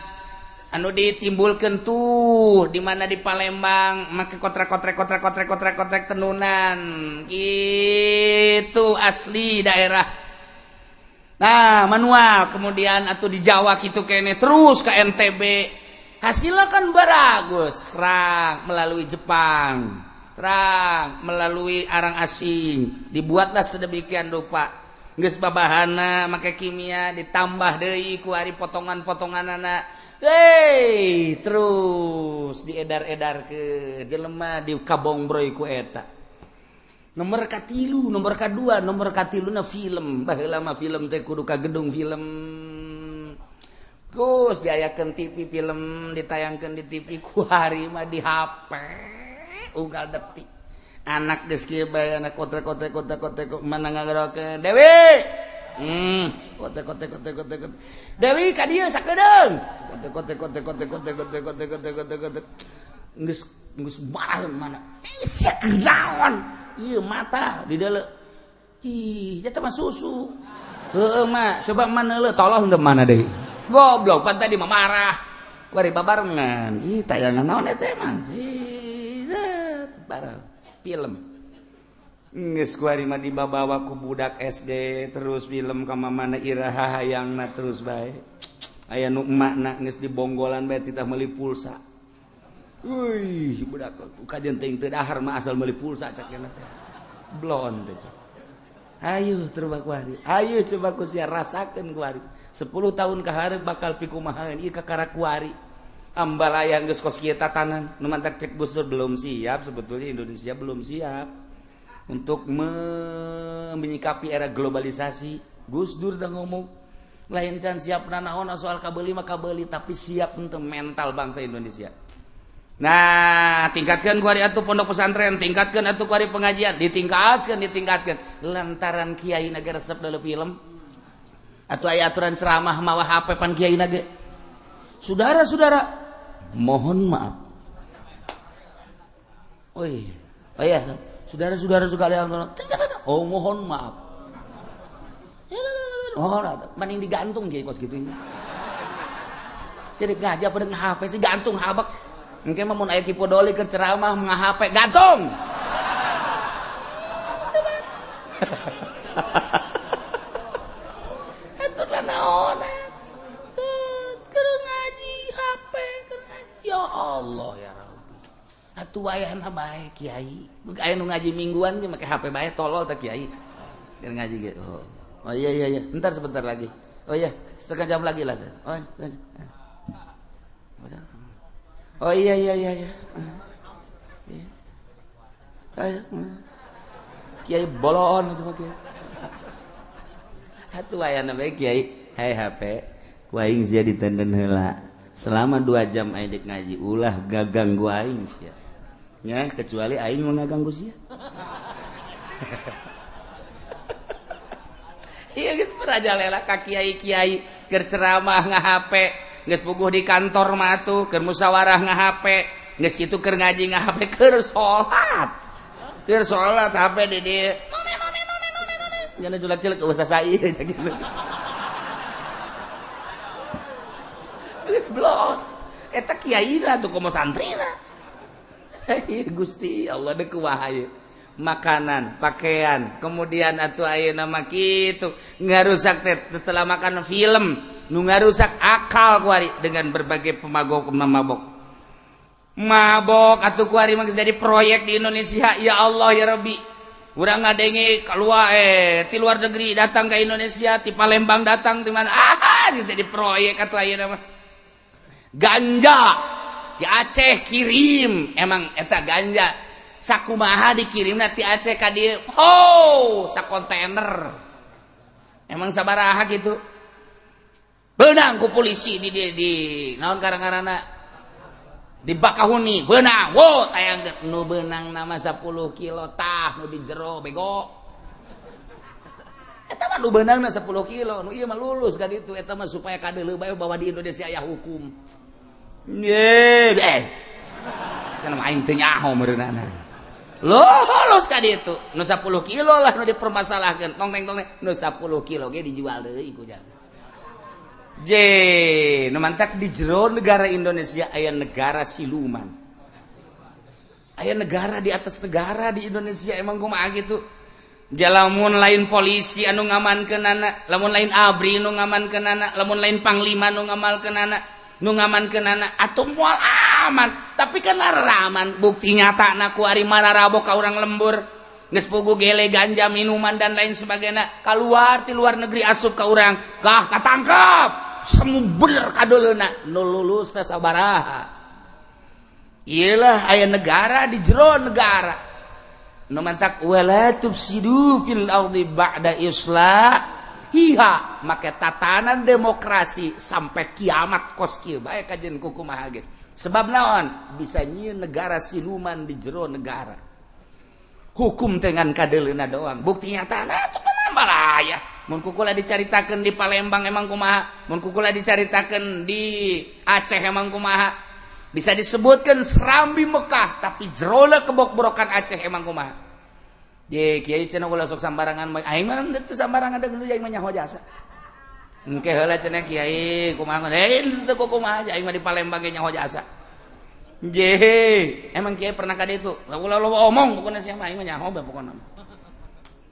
anu ditimbulkan tuh di mana, di Palembang, make kotrek kotrek kotrek kotrek kotrek kotrek tenunan itu asli daerah. Nah, manual, kemudian atau di Jawa gitu kene, terus ke NTB, hasilnya kan bagus. Serang melalui Jepang, serang melalui arang asing, dibuatlah sedemikian rupa, geus babahana make kimia, ditambah deui ku ari potongan-potongan anak. Hei, terus diedar-edar ke jelema, di kabongbroy ku eta. Nomor katilu, nomor kedua, nomor katilu na film. Baheula mah film teh kudu ka gedung film, terus diayakeun TV, film ditayangkeun di TV. Ku hari mah di HP unggal detik. Anak geus kieu bae, anak kotrek kotrek kotrek kotrek, mana ngagerakeun Dewi, kotrek kotrek kotrek kotrek kotrek, Dewi ka dieu sakedeung, kotrek kotrek kotrek kotrek kotrek kotrek kotrek kotrek kotrek kotrek, geus geus maraheun mana sia kenaon ieu, mata di dalam. Ih, eta mah susu. Heueuh mah, coba mana le tolong teu mana deui. Goblok, pan tadi mah marah. Kuari babarengan. Ih, tayangan naon eta mah? Ih, bareng film. Geus kuari mah dibabawa ku budak SD terus film ka mamana iraha hayangna terus bae. Aya nu emakna geus dibonggolan bae titah meuli pulsa. Wih, budak kajian teuing teu dahar mah asal meuli pulsa cak cenah teh. Blon teh cak. Ayo coba kuari. Ayo coba ku sia rasakeun kuari. 10 tahun ka hareup bakal pikumahaeun ieu kakara kuari. Ambalaya geus kos kieu tatanan. Nu mantak cek Gus Dur belum siap, sebetulnya Indonesia belum siap untuk menyikapi era globalisasi. Gus Dur dah ngomong lain can siap nanaon soal kabeli mah kabeli, tapi siap untuk mental bangsa Indonesia. Nah, tingkatkan kuari atuh pondok pesantren, tingkatkan atuh kuari pengajian, ditingkatkan, ditingkatkan. Lantaran kiai naga resep dalam film atau aya aturan ceramah mawa HP pan kiai naga. Saudara-saudara, mohon maaf. Oh iya, oh iya, saudara-saudara sekalian, oh mohon maaf. Oh, mending digantung kiai kos gitu. Sirik ngaji apa dengan HP sih gantung habak. Mungkin mah mun aya Ki Podoli keur ceramah nga-HP gantung. Atuh naon keur ngaji HP keur ngaji. Ya Allah ya Rabbi. Atuh wayahna bae kiai. Aya nu ngaji mingguan ge make HP bae tolol teh kiai. Keur ngaji ge. Oh. Oh iya iya iya, entar sebentar lagi. Oh iya, setengah jam lagi lah. Oh, oh iya iya iya iya. Iya. Kiai bolon itu mah kiai. Atuh ayana bae kiai, hai HP, ku aing sia ditenden heula. Selama 2 jam aing dek ngaji ulah gaganggu aing sia. Nya kecuali aing mah ngaganggu sia. Iya geus merajalela ka kiai-kiai keur ceramah nga-HP, geus puguh di kantor mah atuh keur musyawarah nga-HP, geus kitu keur ngaji nga-HP, keur salat. Keur salat HP di dieu. None none none none none. Nya julak-julak usah sai gitu. Geus blon. Eta kiai lah tuh komo santrina. Gusti Allah deuk kumaha ieu. Makanan, pakaian, kemudian atuh ayeuna mah kitu ngarusak teh setelah makan film, nu ngarusak akal kuari dengan berbagai pemabok mabok. Mabok atuh kuari mah jadi proyek di Indonesia. Ya Allah ya Rabbi. Urang ngadenge keluar ti luar negeri datang ke Indonesia, ti Palembang datang ti mana. Ah, jadi proyek atuh ayeuna mah. Ganja di Aceh kirim, emang eta ganja sakumaha dikirim ti Aceh ka dieu, oh sakontainer emang sabaraha gitu benang ku polisi di naon karang-karana di Bakahuni benang, wo tayang nu benang nama 10 kilo tah nu di jero bego eta mah nu benangna 10 kilo nu ieu mah lulus ka ditu eta mah supaya kadeuleu bae bahwa di Indonesia aya hukum. Ye kana aing teu nyaho meureunana. Lulus ka ditu nu 10 kilo lah nu dipermasalahkeun tong teng tong nu 10 kilo ge dijual deui ku jang. Je nu mantak di jero negara Indonesia aya negara siluman. Aya negara di atas negara di Indonesia emang kumaha gitu. Lamun lain polisi anu ngamankeunana, lamun lain ABRI nu ngamankeunana, lamun lain panglima nu ngamalkeunana, nu ngamankeunana atuh moal aman. Tapi kan aman bukti nyata na ku ari mararabo ka urang lembur geus pugu gele ganja minuman dan lain sebagainya keluar ti luar negeri asup ka urang kah katangkep semu bener kadoleuna nu lulus teh sabaraha. Iyalah aya negara di jero negara nu mantak wala tufsidu fil ardi ba'da islahiha make tatanan demokrasi sampai kiamat kos kieu bae kajian kumaha ge. Sebab naon bisa nyieun negara siluman di jero negara. Hukum dengan kadeleuna doang. Bukti nyata nah itu penambalaya. Mun kukula dicaritakeun di Palembang emang kumaha, mun kukula dicaritakeun di Aceh emang kumaha. Bisa disebutkan Serambi Mekah tapi jerona kebok-borokan Aceh emang kumaha. Ye kiai cenah ulah sok sambarangan aing mah teu sambarangan deung aing mah nyaho jasa. Engke heula cenah kiai kumaha teu kumaha aing mah di Palembang ge nyaho jasa. Je, emang kiai pernah ka ditu? Ulah loba omong pokona sia mah aing mah nyaho bae pokona.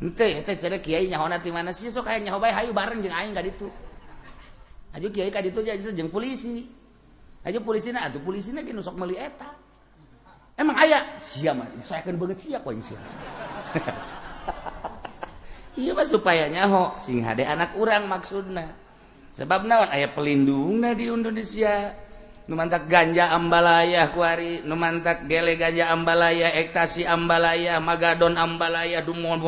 Henteu eta cenah kiai nyahona ti mana sih sok aya nyaho bae hayu bareng jeung aing ka ditu. Aju kiai ka ditu jeung polisi. Aju polisina atuh polisina ge nu sok meuli eta. Emang aya sia mah disaekeun beungeut sia ku aing sia. Ieu mah supaya nyaho sing hade anak urang maksudna. Sebab naon aya pelindungna di Indonesia. Nu mantak ganja ambalaya kuari, nu mantak gele ganja ambalaya, ektasi ambalaya, magadon ambalaya, dumon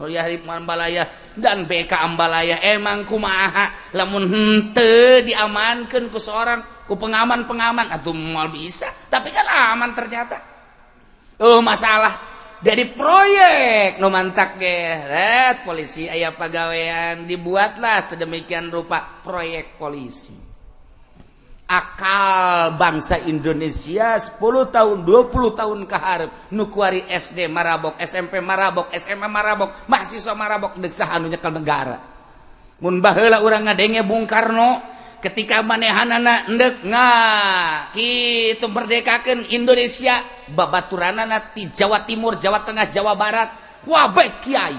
yahib ambalaya dan BK ambalaya. Emang kumaha lamun henteu diamankeun ku seorang ku pengaman-pengaman atuh moal bisa, tapi kan aman ternyata. Oh masalah dari proyek nu mantak ge polisi aya pagawean dibuatlah sedemikian rupa proyek polisi. Akal bangsa Indonesia 10 tahun 20 tahun ke hareup nu kuari SD marabok, SMP marabok, SMA marabok, mahasiswa marabok deuk saha anu nyekel negara. Mun baheula urang ngadenge Bung Karno ketika manehanana endek nga kitu merdekakeun Indonesia babaturanana ti Jawa Timur, Jawa Tengah, Jawa Barat wabeh kiai.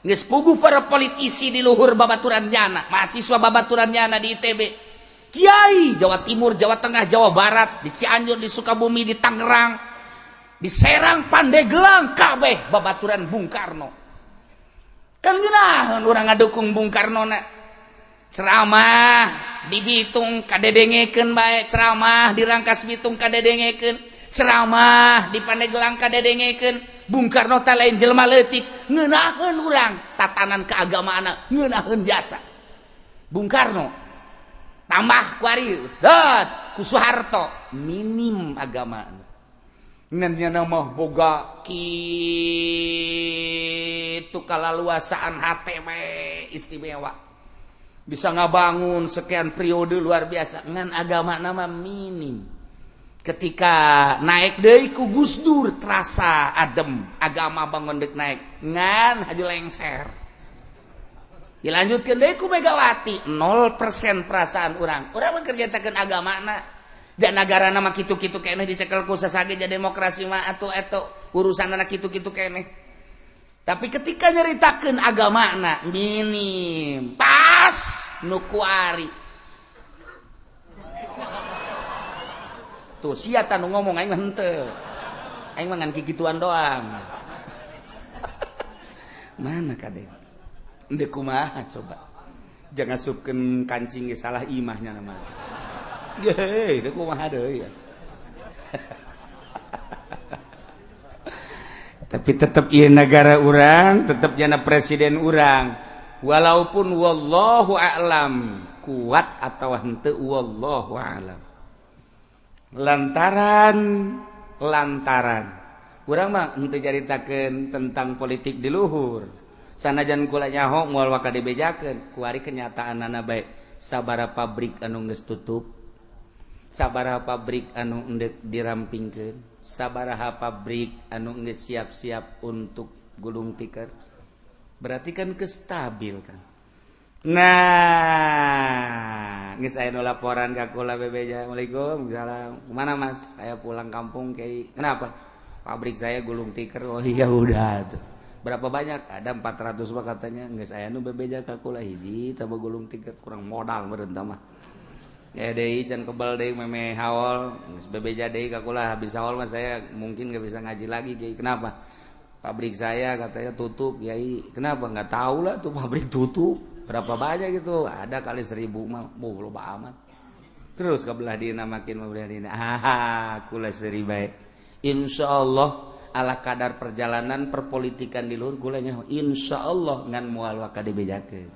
Geus puguh para politisi di luhur babaturan nyana, mahasiswa babaturan nyana di ITB. Kiai Jawa Timur, Jawa Tengah, Jawa Barat, di Cianjur, di Sukabumi, di Tangerang, di Serang, Pandeglang, kabeh babaturan Bung Karno. Kan geunaheun urang ngadukung Bung Karno na. Ceramah di Bitung kadedengekeun bae, ceramah di Rangkas Bitung kadedengekeun, ceramah di Pandeglang kadedengekeun. Bung Karno teh lain jelema leutik, ngeunaheun urang tatanan keagamaan, ngeunaheun jasa. Bung Karno tambah kuari dat ku Soeharto minim agama ngan nya mah boga kitu kalaluasaan HTW istimewa bisa ngabangun sekian periode luar biasa ngan agama nama minim. Ketika naik deui ku Gus Dur terasa adem agama bangun deuk naik ngan haju lengser. Dilanjutkan deui ku Megawati 0% perasaan urang. Urang mah kerjatakeun agamana. Dan negara nama kitu-kitu keneh dicekel ku sasage jadi demokrasi mah atuh eta urusanna kitu-kitu keneh. Tapi ketika nyeritakeun agamana minim pas nu kuari. Tuh sia tah nu ngomong aing mah henteu. Aing mah ngan kikituan doang. Mana kadek? Ndek kumaha coba. Jangan asupkeun kancing ge salah imahnya nama. Geuh, deuk kumaha deui ya. Tapi tetep ieu negara urang, tetep jana presiden urang. Walaupun wallahu a'lam kuat atau henteu wallahu a'lam. Lantaran urang mah henteu caritakeun tentang politik di luhur. Sanajan kula nyaho moal waka dibejakeun kuari kenyataanana bae sabaraha pabrik anu geus tutup, sabaraha pabrik anu endek dirampingkeun, sabaraha pabrik anu geus siap-siap untuk gulung tikar. Berarti kan kestabil kan. Nah, geus aya nu laporan ka kula bebeja, "Assalamualaikum, salam. Kemana Mas? Saya pulang kampung kiai." "Kenapa?" "Pabrik saya gulung tikar." "Oh iya udah tuh." Berapa banyak? Ada 400 mah katanya. Geus aya nu bebeja ka kula hiji tah gulung tikar kurang modal meureun tah mah. Ya deui can kebal deui meme haol, geus bebeja deui ka kula habis haol mah saya mungkin gak bisa ngaji lagi kiai. Kenapa? Pabrik saya katanya tutup kiai. Kenapa? Enggak tahu lah tuh pabrik tutup. Berapa banyak gitu? Ada kali 1000 mah. Boh loba amat. Terus ka belah dina makin belah dina. Ah, kula seuri bae. Insyaallah ala kadar perjalanan perpolitikan di luhur kulanya insyaallah ngan moal waka dibejakeun.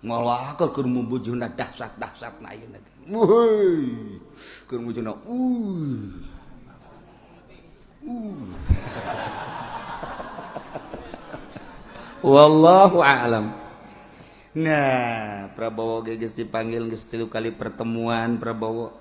Moal waka keur mubujuna dahsyat-dahsyatna ayeuna. Wuih. Keur mubujuna Wallahu a'lam. Nah, Prabowo ge geus dipanggil geus 3 kali pertemuan Prabowo.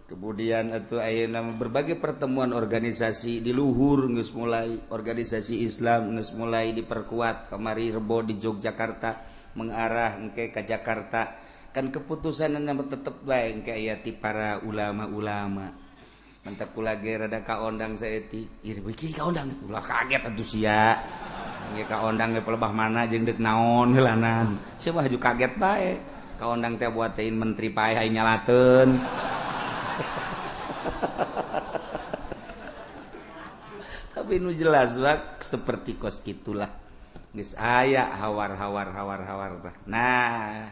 Kemudian atau ayeuna berbagai pertemuan organisasi di luhur geus mulai organisasi Islam geus mulai diperkuat kamari Rebo di Yogyakarta mengarah engke ka Jakarta kan keputusan nama tetep bae engke aya ti para ulama-ulama mentak kula ge rada kaondang saeutik ieu beuki kaondang ulah kaget atuh sia Ge kaondang ge pelebah mana jeung deuk naon heulanan. Sia mah haju kaget bae. Kaondang teh buatein menteri paeh aing nyalateun. Tapi nu jelas bak seperti kos kitulah. Geus aya hawar-hawar hawar-hawar tah. Nah,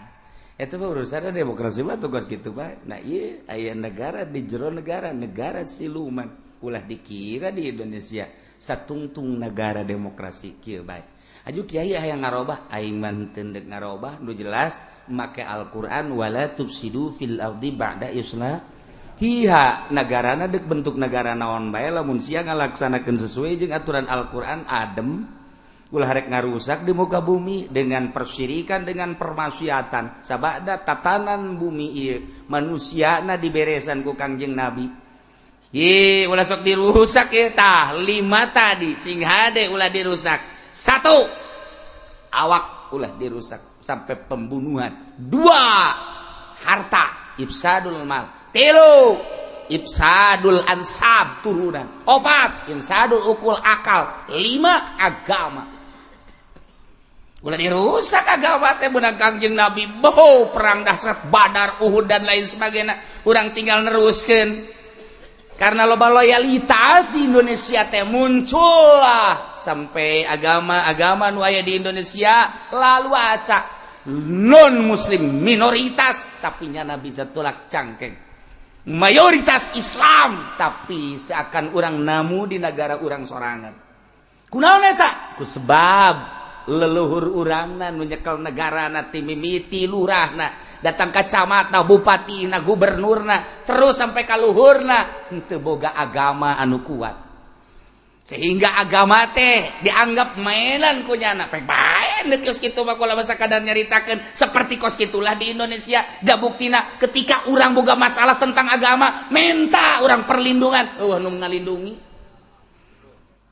itu mah urusan demokrasi mah tugas kitu bae. Nah, ieu aya negara di jero negara, negara siluman. Ulah dikira di Indonesia satungtung negara demokrasi kieu bae. Aju kiai hayang ngarobah, aing mah henteu deuk ngarobah, nu jelas make Al-Qur'an wala tufsidu fil ardi ba'da islahiha. Nagarana deuk bentuk negara naon bae lamun sia ngalaksanakeun sesuai jeung aturan Al-Qur'an adem. Ulah rek ngarusak di muka bumi dengan persyirikan, dengan permaksiatan. Sabada tatanan bumi ieu manusiana diberesan ku Kangjeng Nabi. Ye, ulah sok dirusak ya tah lima tadi sing hade ulah dirusak. Satu, awak ulah dirusak sampai pembunuhan. Dua, harta ifsadul mal. Tilu, ifsadul ansab turunan. Opat, ifsadul ukul akal. Lima, agama. Ulah dirusak agama teh beunang Kangjeng Nabi. Boh, perang dahsyat Badar, Uhud dan lain sebagainya. Urang tinggal neruskeun. Karena loba loyalitas di Indonesia teh muncullah sampai agama-agama nu aya di Indonesia lalu asa non muslim minoritas tapi nyana bisa tolak cangkeng. Mayoritas Islam tapi seakan urang namu di negara urang sorangan. Kunaon eta? Ku sebab leluhur urangna nu nyekel negarana ti mimiti lurahna datang ka camatna, bupatina, gubernurna, terus sampai ka luhurna henteu boga agama anu kuat. Sehingga agama teh dianggap mainan ku nyana. Pek bae deuk kos kitu mah kula sakadar nyaritakeun seperti kos kitulah di Indonesia. Da buktina ketika urang boga masalah tentang agama, minta urang perlindungan, eueuh nu ngalindungi.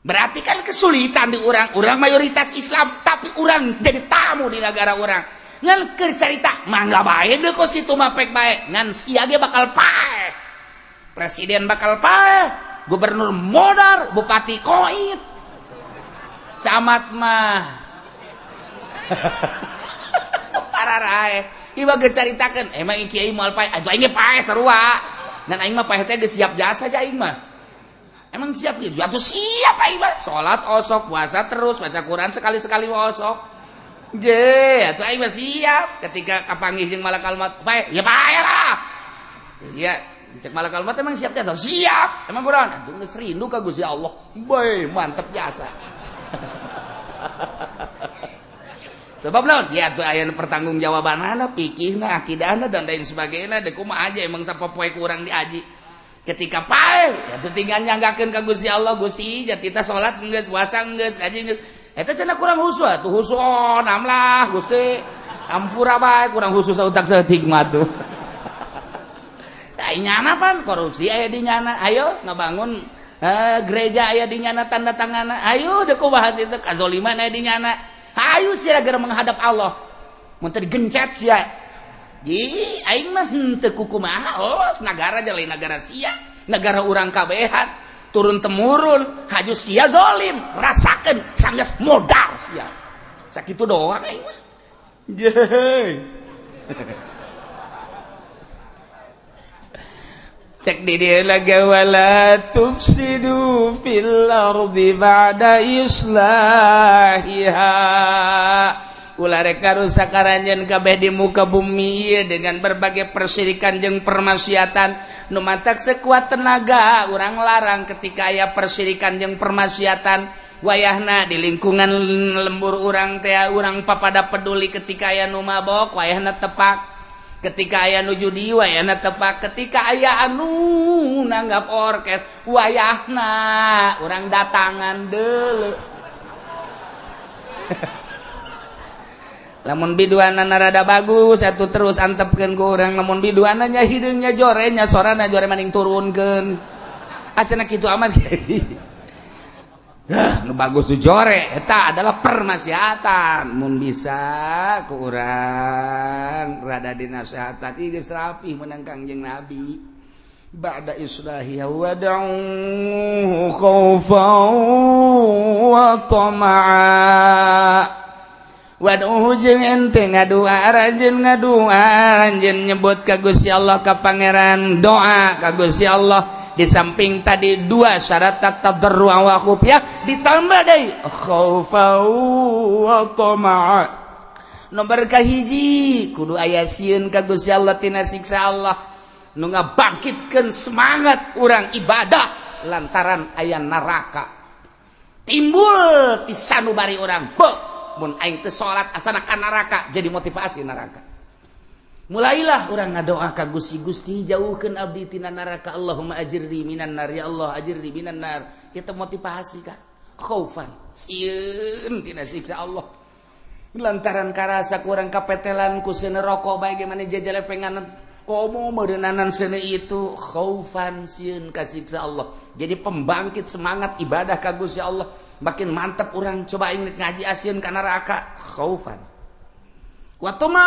Berarti kan kesulitan di urang mayoritas Islam tapi urang jadi tamu di negara urang. Ngan keur carita mangga bae deui kos kitu mah pek bae. Ngan sia ge bakal paeh. Presiden bakal paeh, gubernur modar, bupati koit. Camat mah pararae. Ieu mah geus caritakeun, emang kiai moal paeh, atuh aing ge paeh sarua. Ngan aing mah paeh teh geus siap jasa aja aing mah. Emang siap gitu? Atuh siap aing mah. Salat osok, puasa terus, baca Quran sekali-sekali osok. Je, atuh aing mah siap. Ketika kapanggih jeung malakal maut, paeh, ya paeh lah. Iya, cek malakal maut emang siap jasa? Siap. Emang kurang? Atuh geus rindu ka Gusti Allah. Bae, mantep jasa. Sebab lawan, ya atuh aya nu pertanggungjawabanana, fikihna, akidahna dan lain sebagainya. Deuk kumaha aja emang sapopoe kurang diaji. Ketika paeh atuh tinggal nyanggakeun ka Gusti Allah, Gusti jati tah salat geus, puasa geus, ngaji geus. Eta cenah kurang khusyuk atuh khusyuk namlah Gusti. Ampura bae kurang khusyuk sautak saeutik mah tuh. Ai nyana pan korupsi aya di nyana. Ayo ngabangun gereja aya di nyana tanda tanganna. Ayo deuk bahas itu kazoliman aya di nyana. Ayo sia geura menghadap Allah. Mun teu digencet sia. Ji, aing mah henteu kukumaha, los nagara lain nagara sia, negara urang kabehan, turun temurun, haju sia dolim, rasakeun sanggeus modal sia. Sakitu doang aing mah. Jeh. Cek di dieu lagi wala tufsidu fil ardi ba'da islahiha. Ulah rek ngarusak karanjeun kabeh di muka bumi dengan berbagai persirikan jeung permaksiatan. Nu matak sekuat tenaga urang larang ketika aya persirikan jeung permaksiatan. Wayahna di lingkungan lembur urang teh urang papada peduli ketika aya nu mabok wayahna tepak, ketika aya nu judi wayahna tepak, ketika aya anu nanggap orkes wayahna urang datangan deuleu. Lamun biduanana rada bagus atuh terus antepkeun ku urang, lamun biduanana hideungnya jorenya sorana jore maning turunkeun. Acenah kitu amat. Hah, nu bagus tu jore eta adalah permaksiatan. Mun bisa ku urang rada dinasehatan ieu geus rapih menang Kangjeng Nabi. Ba'da islahiha wad'uhu khaufan wa tama'a. Wad'uhu jeung ente ngadua aranjeun, ngadua aranjeun nyebut ka Gusti Allah, ka Pangeran, doa ka Gusti Allah. Di samping tadi dua syarat tadarru wa khufyah, ditambah deui khaufan wa tama'a. Nomor kahiji kudu aya sieun ka Gusti Allah tina siksa Allah, nu ngabangkitkeun semangat urang ibadah lantaran aya neraka. Timbul ti sanubari urang, "Beuh, mun aing teu salat asana ka neraka." Jadi motivasi neraka, mulailah urang ngadoa ka Gusti, "Gusti, jauhkeun abdi tina neraka. Allahumma ajirni minan nar, ya Allah, ajirni minan nar." Itu motivasi ka khaufan, sieun tina siksa Allah lantaran karasa kurang kapetelan ku seuneu rokok bae, gimana jajalepengan komo meureunanan seuneu itu. Khaufan, sieun ka siksa Allah, jadi pembangkit semangat ibadah ka Gusti Allah. Makin mantap orang, coba aing ngaji asieun ka neraka. Khaufan wa tama,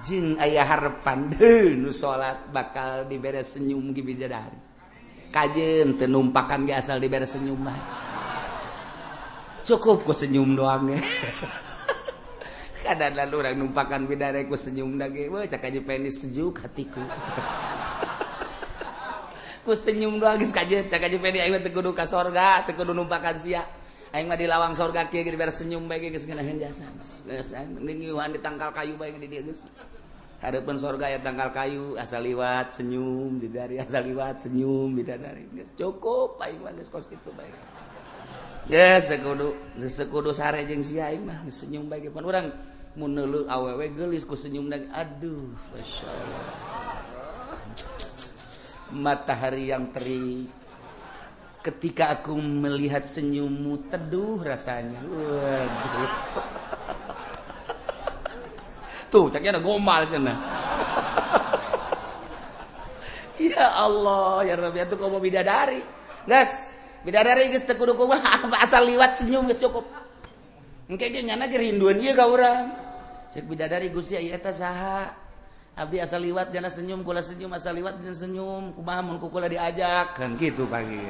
jeung aya harapan deuh, nu salat bakal dibere senyum ge bidadari. Kajeun teu numpakan ge asal dibere senyum mah cukup ku senyum doang ya. Kadang lalu orang numpakan bidadari ku senyum lagi, wah, cak aja penis sejuk hatiku ku senyum doang geus. Kajeun cak aja penis, aing mah teu kudu ka sorga, teu kudu numpakan sia, aing mah di lawang sorga kieu ge dibere senyum bae geus ngeunaheun jasa. Geus ngiuhan di tangkal kayu bae di dieu, geus hareupeun sorga ya tangkal kayu, asal liwat senyum bidadari, asal liwat senyum bidadari, geus cukup aing mah, geus kos kitu bae. Geus teu kudu, geus teu kudu sare jeung sia, aing mah geus senyum bae ge. Pan urang mun neuleuh awewe geulis, ku senyum lagi, aduh, masyaallah, matahari yang terik, ketika aku melihat senyummu teduh rasanya. Waduh, tuh caknya ada gombal cenah. Ya Allah ya Rabbi, atuh komo bidadari geus, bidadari geus teu kudu kumaha, asal liwat senyum geus cukup. Engke ge nyana ge rinduan ieu ka urang. Cek bidadari, "Gusti, ieu eta saha? Abdi asal liwat jana senyum, kula senyum, asal liwat jana senyum. Kumaha mun ku kula diajak?" Kan gitu pagi.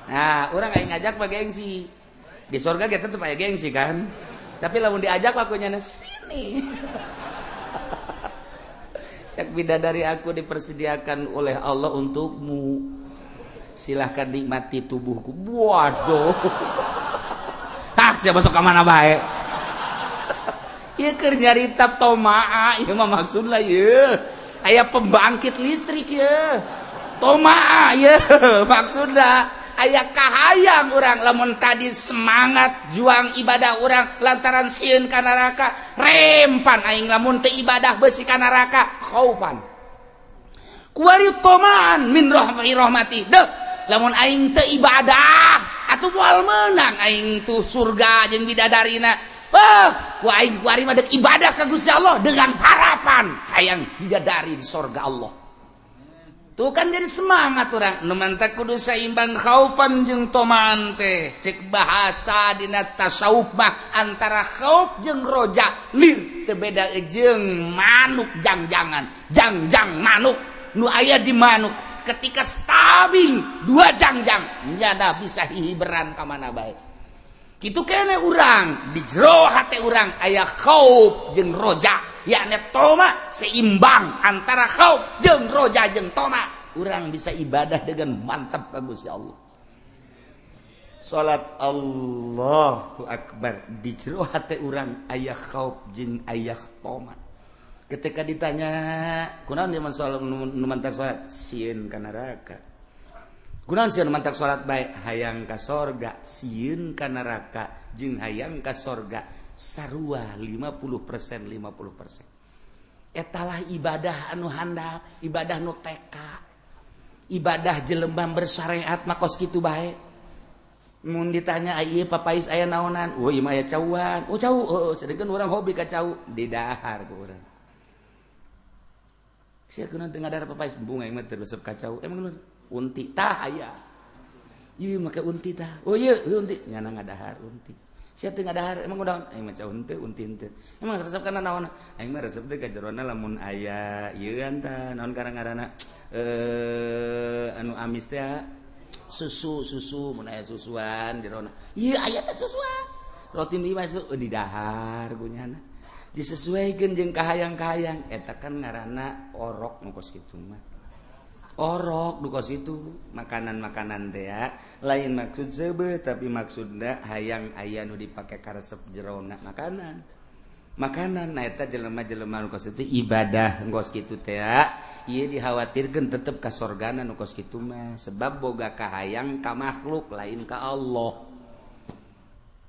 Nah, urang aing ngajak mah gengsi. Di surga ge tetep aya gengsi kan, tapi lamun diajak mah aku nyana sini. Cek bidadari, "Aku dipersediakan oleh Allah untukmu, silahkan nikmati tubuhku." Waduh, ah, siapa masuk ke mana bae. Ieu keur nyarita tomaa ieu mah, maksudna ieu aya pembangkit listrik ieu tomaa ieu, maksudna aya kahayang urang. Lamun tadi semangat juang ibadah urang lantaran sieun ka neraka, rempan aing lamun teu ibadah beusi ka neraka, khaufan. Kuari tomaan min rahmati rahmati deh, lamun aing teu ibadah atuh moal meunang aing tuh surga jeung bidadarina. Wah, ku aing kuari mah dek ibadah ka Gusti Allah dengan harapan hayang bidadari di sorga Allah. Tuh kan jadi semangat orang. Nu mantak kudu saimbang khaufan jeung tomaan teh. Cek bahasa dina tasawuf mah antara khauf jeung roja lir teu beda jeung manuk jang-jangan. Jang-jang manuk nu aya di manuk ketika stabil dua jang-jang nyada bisa hihiberan ka mana bae. Kitu kene urang di jero hate urang aya khauf jeung roja, yakni toma, seimbang antara khauf jeung roja jeung toma, urang bisa ibadah dengan mantap ka Gusti Allah. Salat, Allahu akbar, di jero hate urang aya khauf jeung aya toma. Ketika ditanya, "Kunaon dia salat nu mantak salat?" "Sieun ka neraka." "Kunaon sieun mantak salat bae?" "Hayang ka sorga." Sieun ka neraka jeung hayang ka sorga sarua 50% 50%. Etalah ibadah anu handap, ibadah nu TK, ibadah jelema bersyariat mah kos kitu bae. Mun ditanya, "Ieu papais aya naonan?" "Oh, ieu mah aya cauan." "Oh, cau." Oh, sedengkeun urang hobi ka cau, didahar ku urang. "Sia kunaon teu ngadahar papais?" "Bunga, aing mah teu resep ka cau." "Emang unti tah aya? Ieu make unti tah." "Oh iya, unti." Nyana ngadahar unti. "Sia teu ngadahar, emang udah?" "Aing mah cau henteu, unti henteu." "Emang resep kana naon?" "Aing mah resep teh ka jerona lamun aya ieu tah naon karang-ngaranna Anu amis teh susu susu mun aya susuan jerona. Ieu aya teh susuan. Roti nu masuk di dahar gunyana. Disesuaikan jeung kahayang-kahayang eta kan ngaranna orok nu kos kitu mah. Orok nu kos itu makanan-makanan teh lain maksud seubeuh tapi maksudna hayang aya nu dipake karesep jerona makanan. Makanan nah eta jelema-jelema nu kos itu ibadah kos kitu teh ieu dikhawatirkeun tetep ka sorgana nu kos kitu mah sebab boga kahayang ka makhluk lain ka Allah.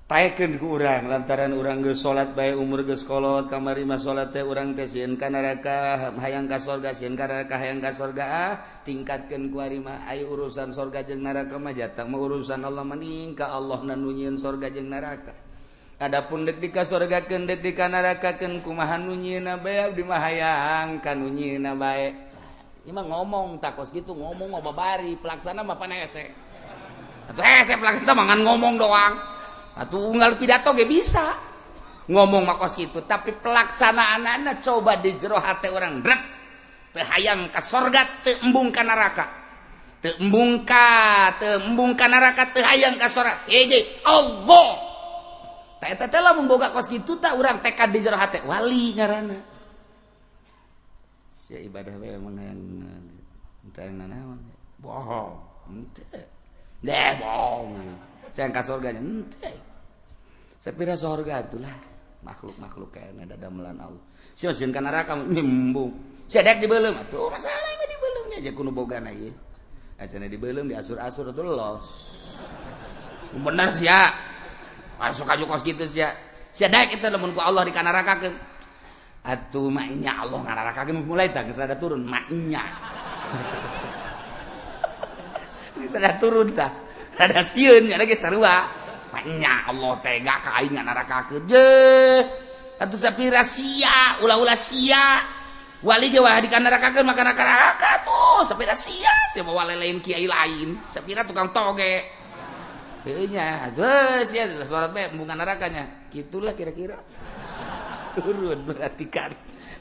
Taekeun ku urang lantaran urang geus salat bae umur geus kolot kamari mah salat teh urang teh sieun ka neraka hayang ka sorga sieun ka neraka hayang ka sorga ah tingkatkeun ku ari mah aya urusan sorga jeung neraka mah jatah mah urusan Allah mending ka Allah nu nyieun sorga jeung neraka. Adapun dek di kasorgakeun dek di kanarakakeun kumaha nu nyieunna bae abdi mah hayang ka nu nyieunna bae. Ieu mah ngomong takos kitu ngomong mah babari pelaksana mah pan hese. Atuh hese pelaksana mah ngan ngomong doang. Atuh unggal pidato ge bisa. Ngomong mah kos kitu tapi pelaksanaanana coba di jero hate urang rek teu hayang ka sorga teu embung ka neraka. Teu embung ka neraka teu hayang ka sorga. Hiji Allah. Eta teh lamun boga kos kitu tah urang tekad di jero hate wali ngaranna. Sia ibadah we emang hayang teu nanaon. Bohong. Henteu. Deh bohong. Saya ka sorga nya henteu. Sapira sorga atulah makhluk-makhluk kayaknya dadamelan Allah. Sia sieun ka neraka nyembung. Sia dek dibeuleum atuh masalah mah dibeuleum nya kudu bogana ieu. Acana dibeuleum diasur-asur atuh los. Bener sia. Masuk aja kos gitu sia. Sia daek itu lamun ku Allah dikanarakakeun. Atuh maknya Allah ngararakakeun mulai tah geus rada turun maknya. Geus rada turun tah. Rada sieun nya geus sarua. Maknya Allah tega ka aing ngararakakeun. Je. Atuh sapira sia, ulah-ulah sia. Wali ge wah dikanarakakeun maka neraka tuh sapira sia, sia mah wali lain kiai lain, sapira tukang toge. Nya, terus ya suara teh bukan nerakanya. Gitulah kira-kira. Turun berarti kan.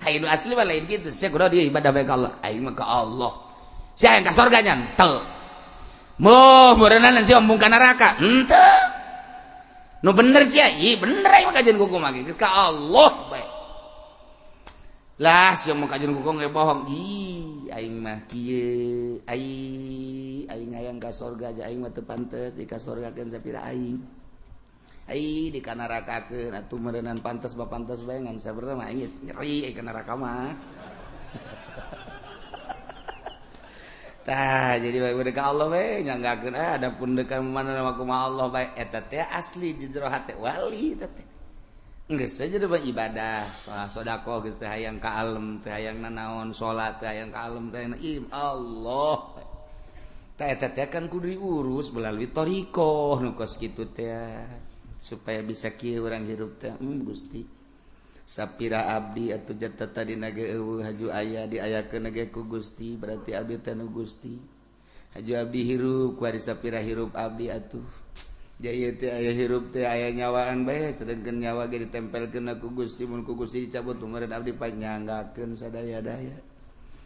Hayu nu asli mah lain kitu. Sia kudu dia ibadah bae ka Allah. Aing mah ka Allah. Sia yang ka sorga nya henteu. Moh meureunana sia embung ka neraka. Henteu. Nu bener sia, ih bener aing mah kajian kuku mah ka Allah bae. Lah sia mah kajian kuku ge bohong. Ih aing mah kieu, aing hayang ka sorga aja aing mah teu pantes di ka sorgakeun sapira aing. Ai di kanarakakeun atuh meureunan pantes mah pantes bae ngan sabenerna mah aing geus nyeri ka neraka mah. Tah jadi bae ka Allah we nyanggakeun adapun deuk mana mah kumaha Allah bae eta teh asli di jero hate wali eta teh. Geus we jadi ibadah, sedekah geus teh hayang ka alem, teh hayang nanaon, salat teh hayang ka alem teh im Allah. Tah eta teh kan kudu diurus melalui thariqah nu kos kitu teh supaya bisa kieu urang hirup teh Gusti. Sapira abdi atuh jata tadi nage eueuh haju aya diayakeun ge ku Gusti berarti abdi teh nu Gusti. Haju abdi hirup ku ari sapira hirup abdi atuh. Jaya teh aya hirup teh aya nyawaan bae sedengkeun nyawa ge ditempelkeun ku Gusti mun ku Gusti dicabut meureun abdi panyanggakeun sadaya-daya.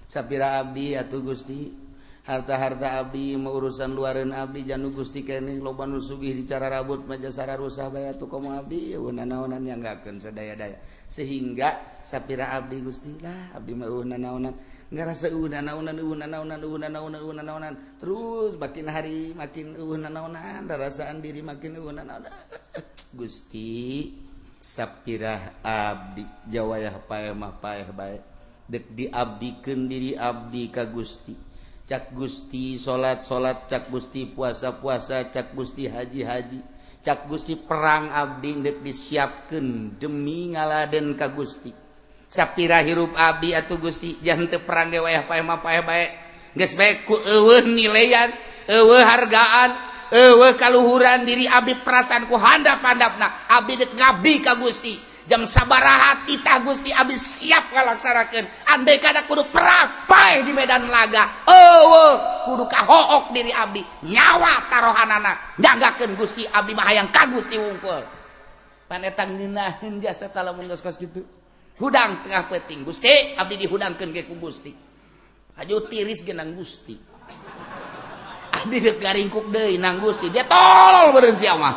Sapira abdi atuh Gusti harta-harta abdi mau urusan luareun abdi janu Gusti keneh loba nu sugih dicara rabut mah jasara rusah bae atuh komo abdi eueuh nanaonan nyanggakeun sadaya-daya. Sehingga sapira abdi Gusti lah abdi mah eueuh nanaonan ngarasa eueuh nanaonan eueuh nanaonan eueuh nanaonan eueuh nanaonan terus makin hari makin eueuh nanaonan rarasaan diri makin eueuh nanaonan. Gusti sapirah abdi jawayah paeh mah paeh bae dek diabdikeun diri abdi ka Gusti. Cak Gusti salat-salat, cak Gusti puasa-puasa, cak Gusti haji-haji, cak Gusti perang abdi dek disiapkeun demi ngaladen ka Gusti. Sapira hirup abdi atuh Gusti jangan teu perang ge wayah paeh mah paeh bae. Geus bae ku eueuh nilean, eueuh hargaan, eueuh kaluhuran diri abdi perasaan ku handap-handapna abdi dek ngabdi ka Gusti. Jam sabaraha titah Gusti abdi siap ngalaksanakeun. Andai kada kudu perang paeh di medan laga, eueuh kudu kahook diri abdi, nyawa tarohanana nyanggakeun Gusti abdi mah hayang ka Gusti wungkul. Pan eta ngeunaheun jasa talamun geus kos kitu. Hudang tengah peuting Gusti abdi dihudangkeun ge ku Gusti. Hajo tiris ge nang Gusti. Adi dek garingkuk deui nang Gusti. Dia tolol beureun sia mah.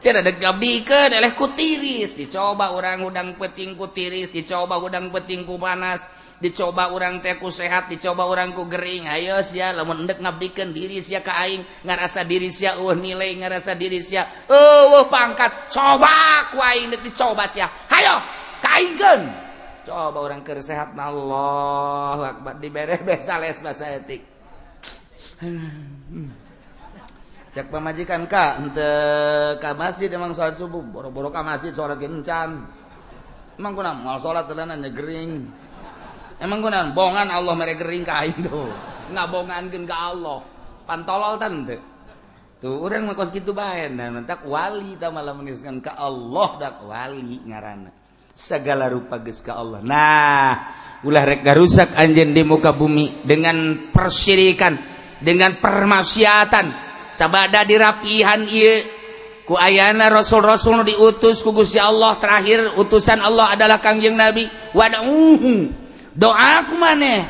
Sia dek ngabdikeun eleh ku tiris, dicoba urang hudang peuting ku tiris, dicoba hudang peuting ku panas, dicoba urang teh ku sehat, dicoba urang ku gering. Ayo sia, lamun endek ngabdikeun diri sia ka aing, ngarasa diri sia eueuh nilai, ngarasa diri sia eueuh pangkat, coba ku aing dek dicoba sia. Hayo ka aingkeun. Coba urang keur sehat mah, Allahu akbar, dibere sales bahasa etik. Cek pamajikan ka henteu ka masjid, emang salat subuh boro-boro ka masjid, salat ge encan. Emang kunaon moal salat teuleunan gering? Emang kunaon bongan Allah mere gering ka aing tuh? Ngabongankeun ka Allah. Pantolol tante. Tuh urang mah kos kitu bae. Nah, mentak wali tah malah meniskan ka Allah, dak wali ngaranna. Segala rupa geus ka Allah. Nah, ulah rek garusak anjeun di muka bumi dengan persyirikan, dengan permaksiatan. Sabada dirapihan ieu ku ayana rasul-rasul nu diutus ku Gusti Allah, terakhir utusan Allah adalah Kangjeng Nabi. Wad'uhu, doa ku maneh,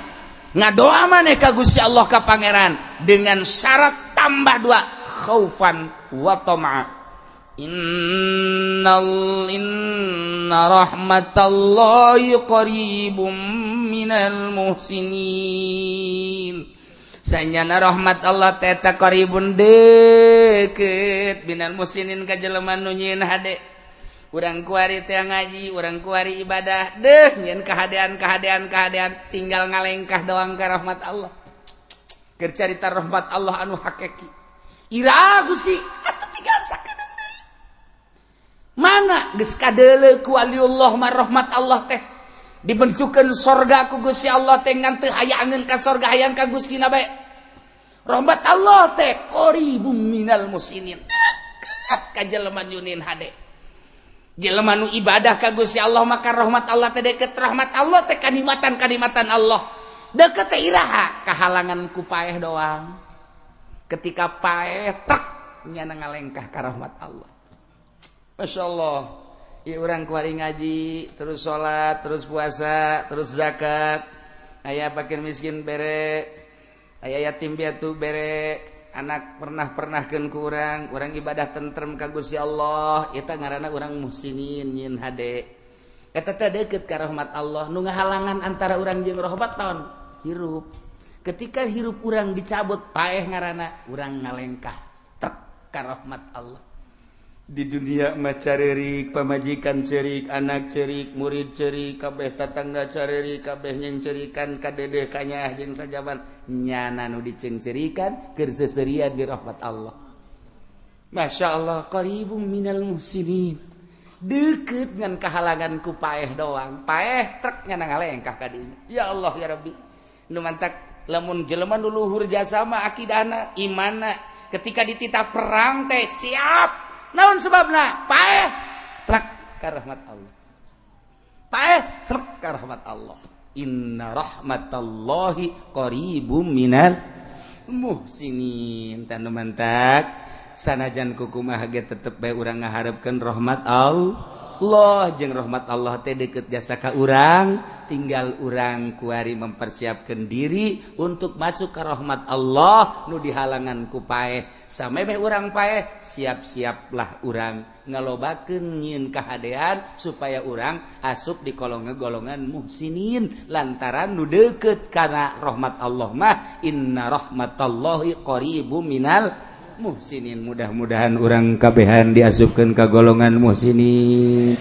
ngadoa maneh ka Gusti Allah, ka Pangeran, dengan syarat tambah dua, khaufan wa tama'a. Innal inna rahmatallahi qaribum minal muhsinin. Sanyana rahmat Allah teh qaribun, deket, minal muhsinin, ka jelema nu nyieun hade. Urang kuari teh ngaji, urang kuari ibadah deh, nyieun kahadean, kahadean, kahadean, tinggal ngalengkah doang ka rahmat Allah. Keur carita rahmat Allah anu hakiki, ira Gusti atuh tinggal sakedeung deui. Mana geus kadeuleu ku waliullah mah, rahmat Allah teh dibentukeun sorga ku Gusti Allah teh, ngan teu hayangeun ka sorga, hayang ka Gustina bae. Rahmat Allah teh qaribum minal muhsinin, deket ka jelema nyieun hade, jelema nu ibadah ka Gusti Allah. Maka rahmat Allah teh deket, rahmat Allah teh kanikmatan, kanikmatan Allah deket teh iraha? Kahalangan ku paeh doang. Ketika paeh tek, nyana ngalengkah ka rahmat Allah. Masya Allah. Ya, urang kuari ngaji terus, salat terus, puasa terus, zakat, aya fakir miskin bere, aya yatim piatu bere, anak pernah pernahkan ku urang, urang ibadah tentrem ka Gusti Allah, eta ngaranna urang muhsinin, nyieun hade. Eta teh deket ka rahmat Allah. Nu ngahalangan antara urang jeung rahmat naon? Hirup. Ketika hirup urang dicabut, paeh ngaranna, urang ngalengkah tek ka rahmat Allah. Di dunia mah carerik, pamajikan cerik, anak cerik, murid cerik, kabeh tatangga carerik, kabeh nyengcerikan ka dedeh kanyaah jeung sajaban. Nyana nu dicengcerikan keur seserian di rahmat Allah. Masya Allah, qaribum minal muhsinin, deket dengan kahalangan ku paeh doang. Paeh truk, nyana ngalengkah ka dinya. Ya Allah, ya Rabbi. Nu mantak lamun jelema nu luhur jasa mah akidahna, imanna, ketika dititah perang teh siap. Naon sebabna? Paeh truk ka rahmat Allah, paeh truk ka rahmat Allah. Inna rahmatallahi qaribum minal muhsinin. Tanu mantak sanajan kukumaha ge tetep bae urang ngaharepkeun rahmat Allah, jeung rahmat Allah teh deket jasa ka urang. Tinggal urang kuari mempersiapkan diri untuk masuk ke rahmat Allah. Nu dihalangan ku paeh. Samemeh urang paeh, siap-siaplah urang ngalobakeun nyieun kahadean supaya urang asup di kolongan golongan muhsinin, lantaran nu deket karena rahmat Allah mah inna rahmatallahi qaribum minal muhsinin. Mudah-mudahan urang kabehan diasupkeun ka golongan muhsinin,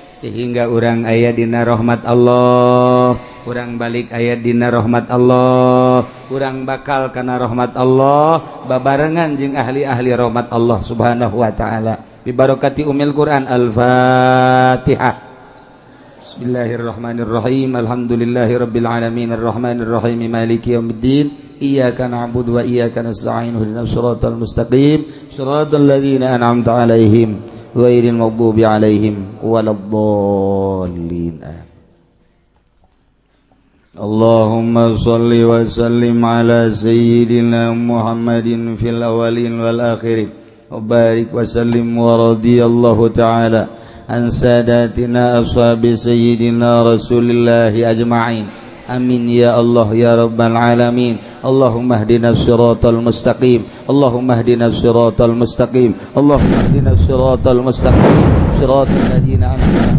sehingga urang aya dina rahmat Allah, urang balik aya dina rahmat Allah, urang bakal kana rahmat Allah babarengan jeung ahli-ahli rahmat Allah Subhanahu wa taala. Bibarokati umil Quran. Al-Fatihah. Bismillahirrahmanirrahim. Alhamdulillahirabbil alamin, arrahmanirrahim, maliki yaumiddin. Iyyaka na'budu wa iyyaka nasta'in. Ihdinas siratal mustaqim, siratal ladzina an'amta 'alaihim, ghairil maghdubi 'alaihim waladdallin. Allahumma salli wa sallim ala sayyidina Muhammadin fil awwalin wal akhirin wa barik wa sallim. Wa radiyallahu ta'ala an sadatina ashabi sayyidina Rasulillahi ajma'in. Amin ya Allah ya rabbal alamin. Allahumma ihdinas siratal mustaqim. Allahumma ihdinas siratal mustaqim. Allahumma ihdinas siratal mustaqim. Siratal ladzina an'amta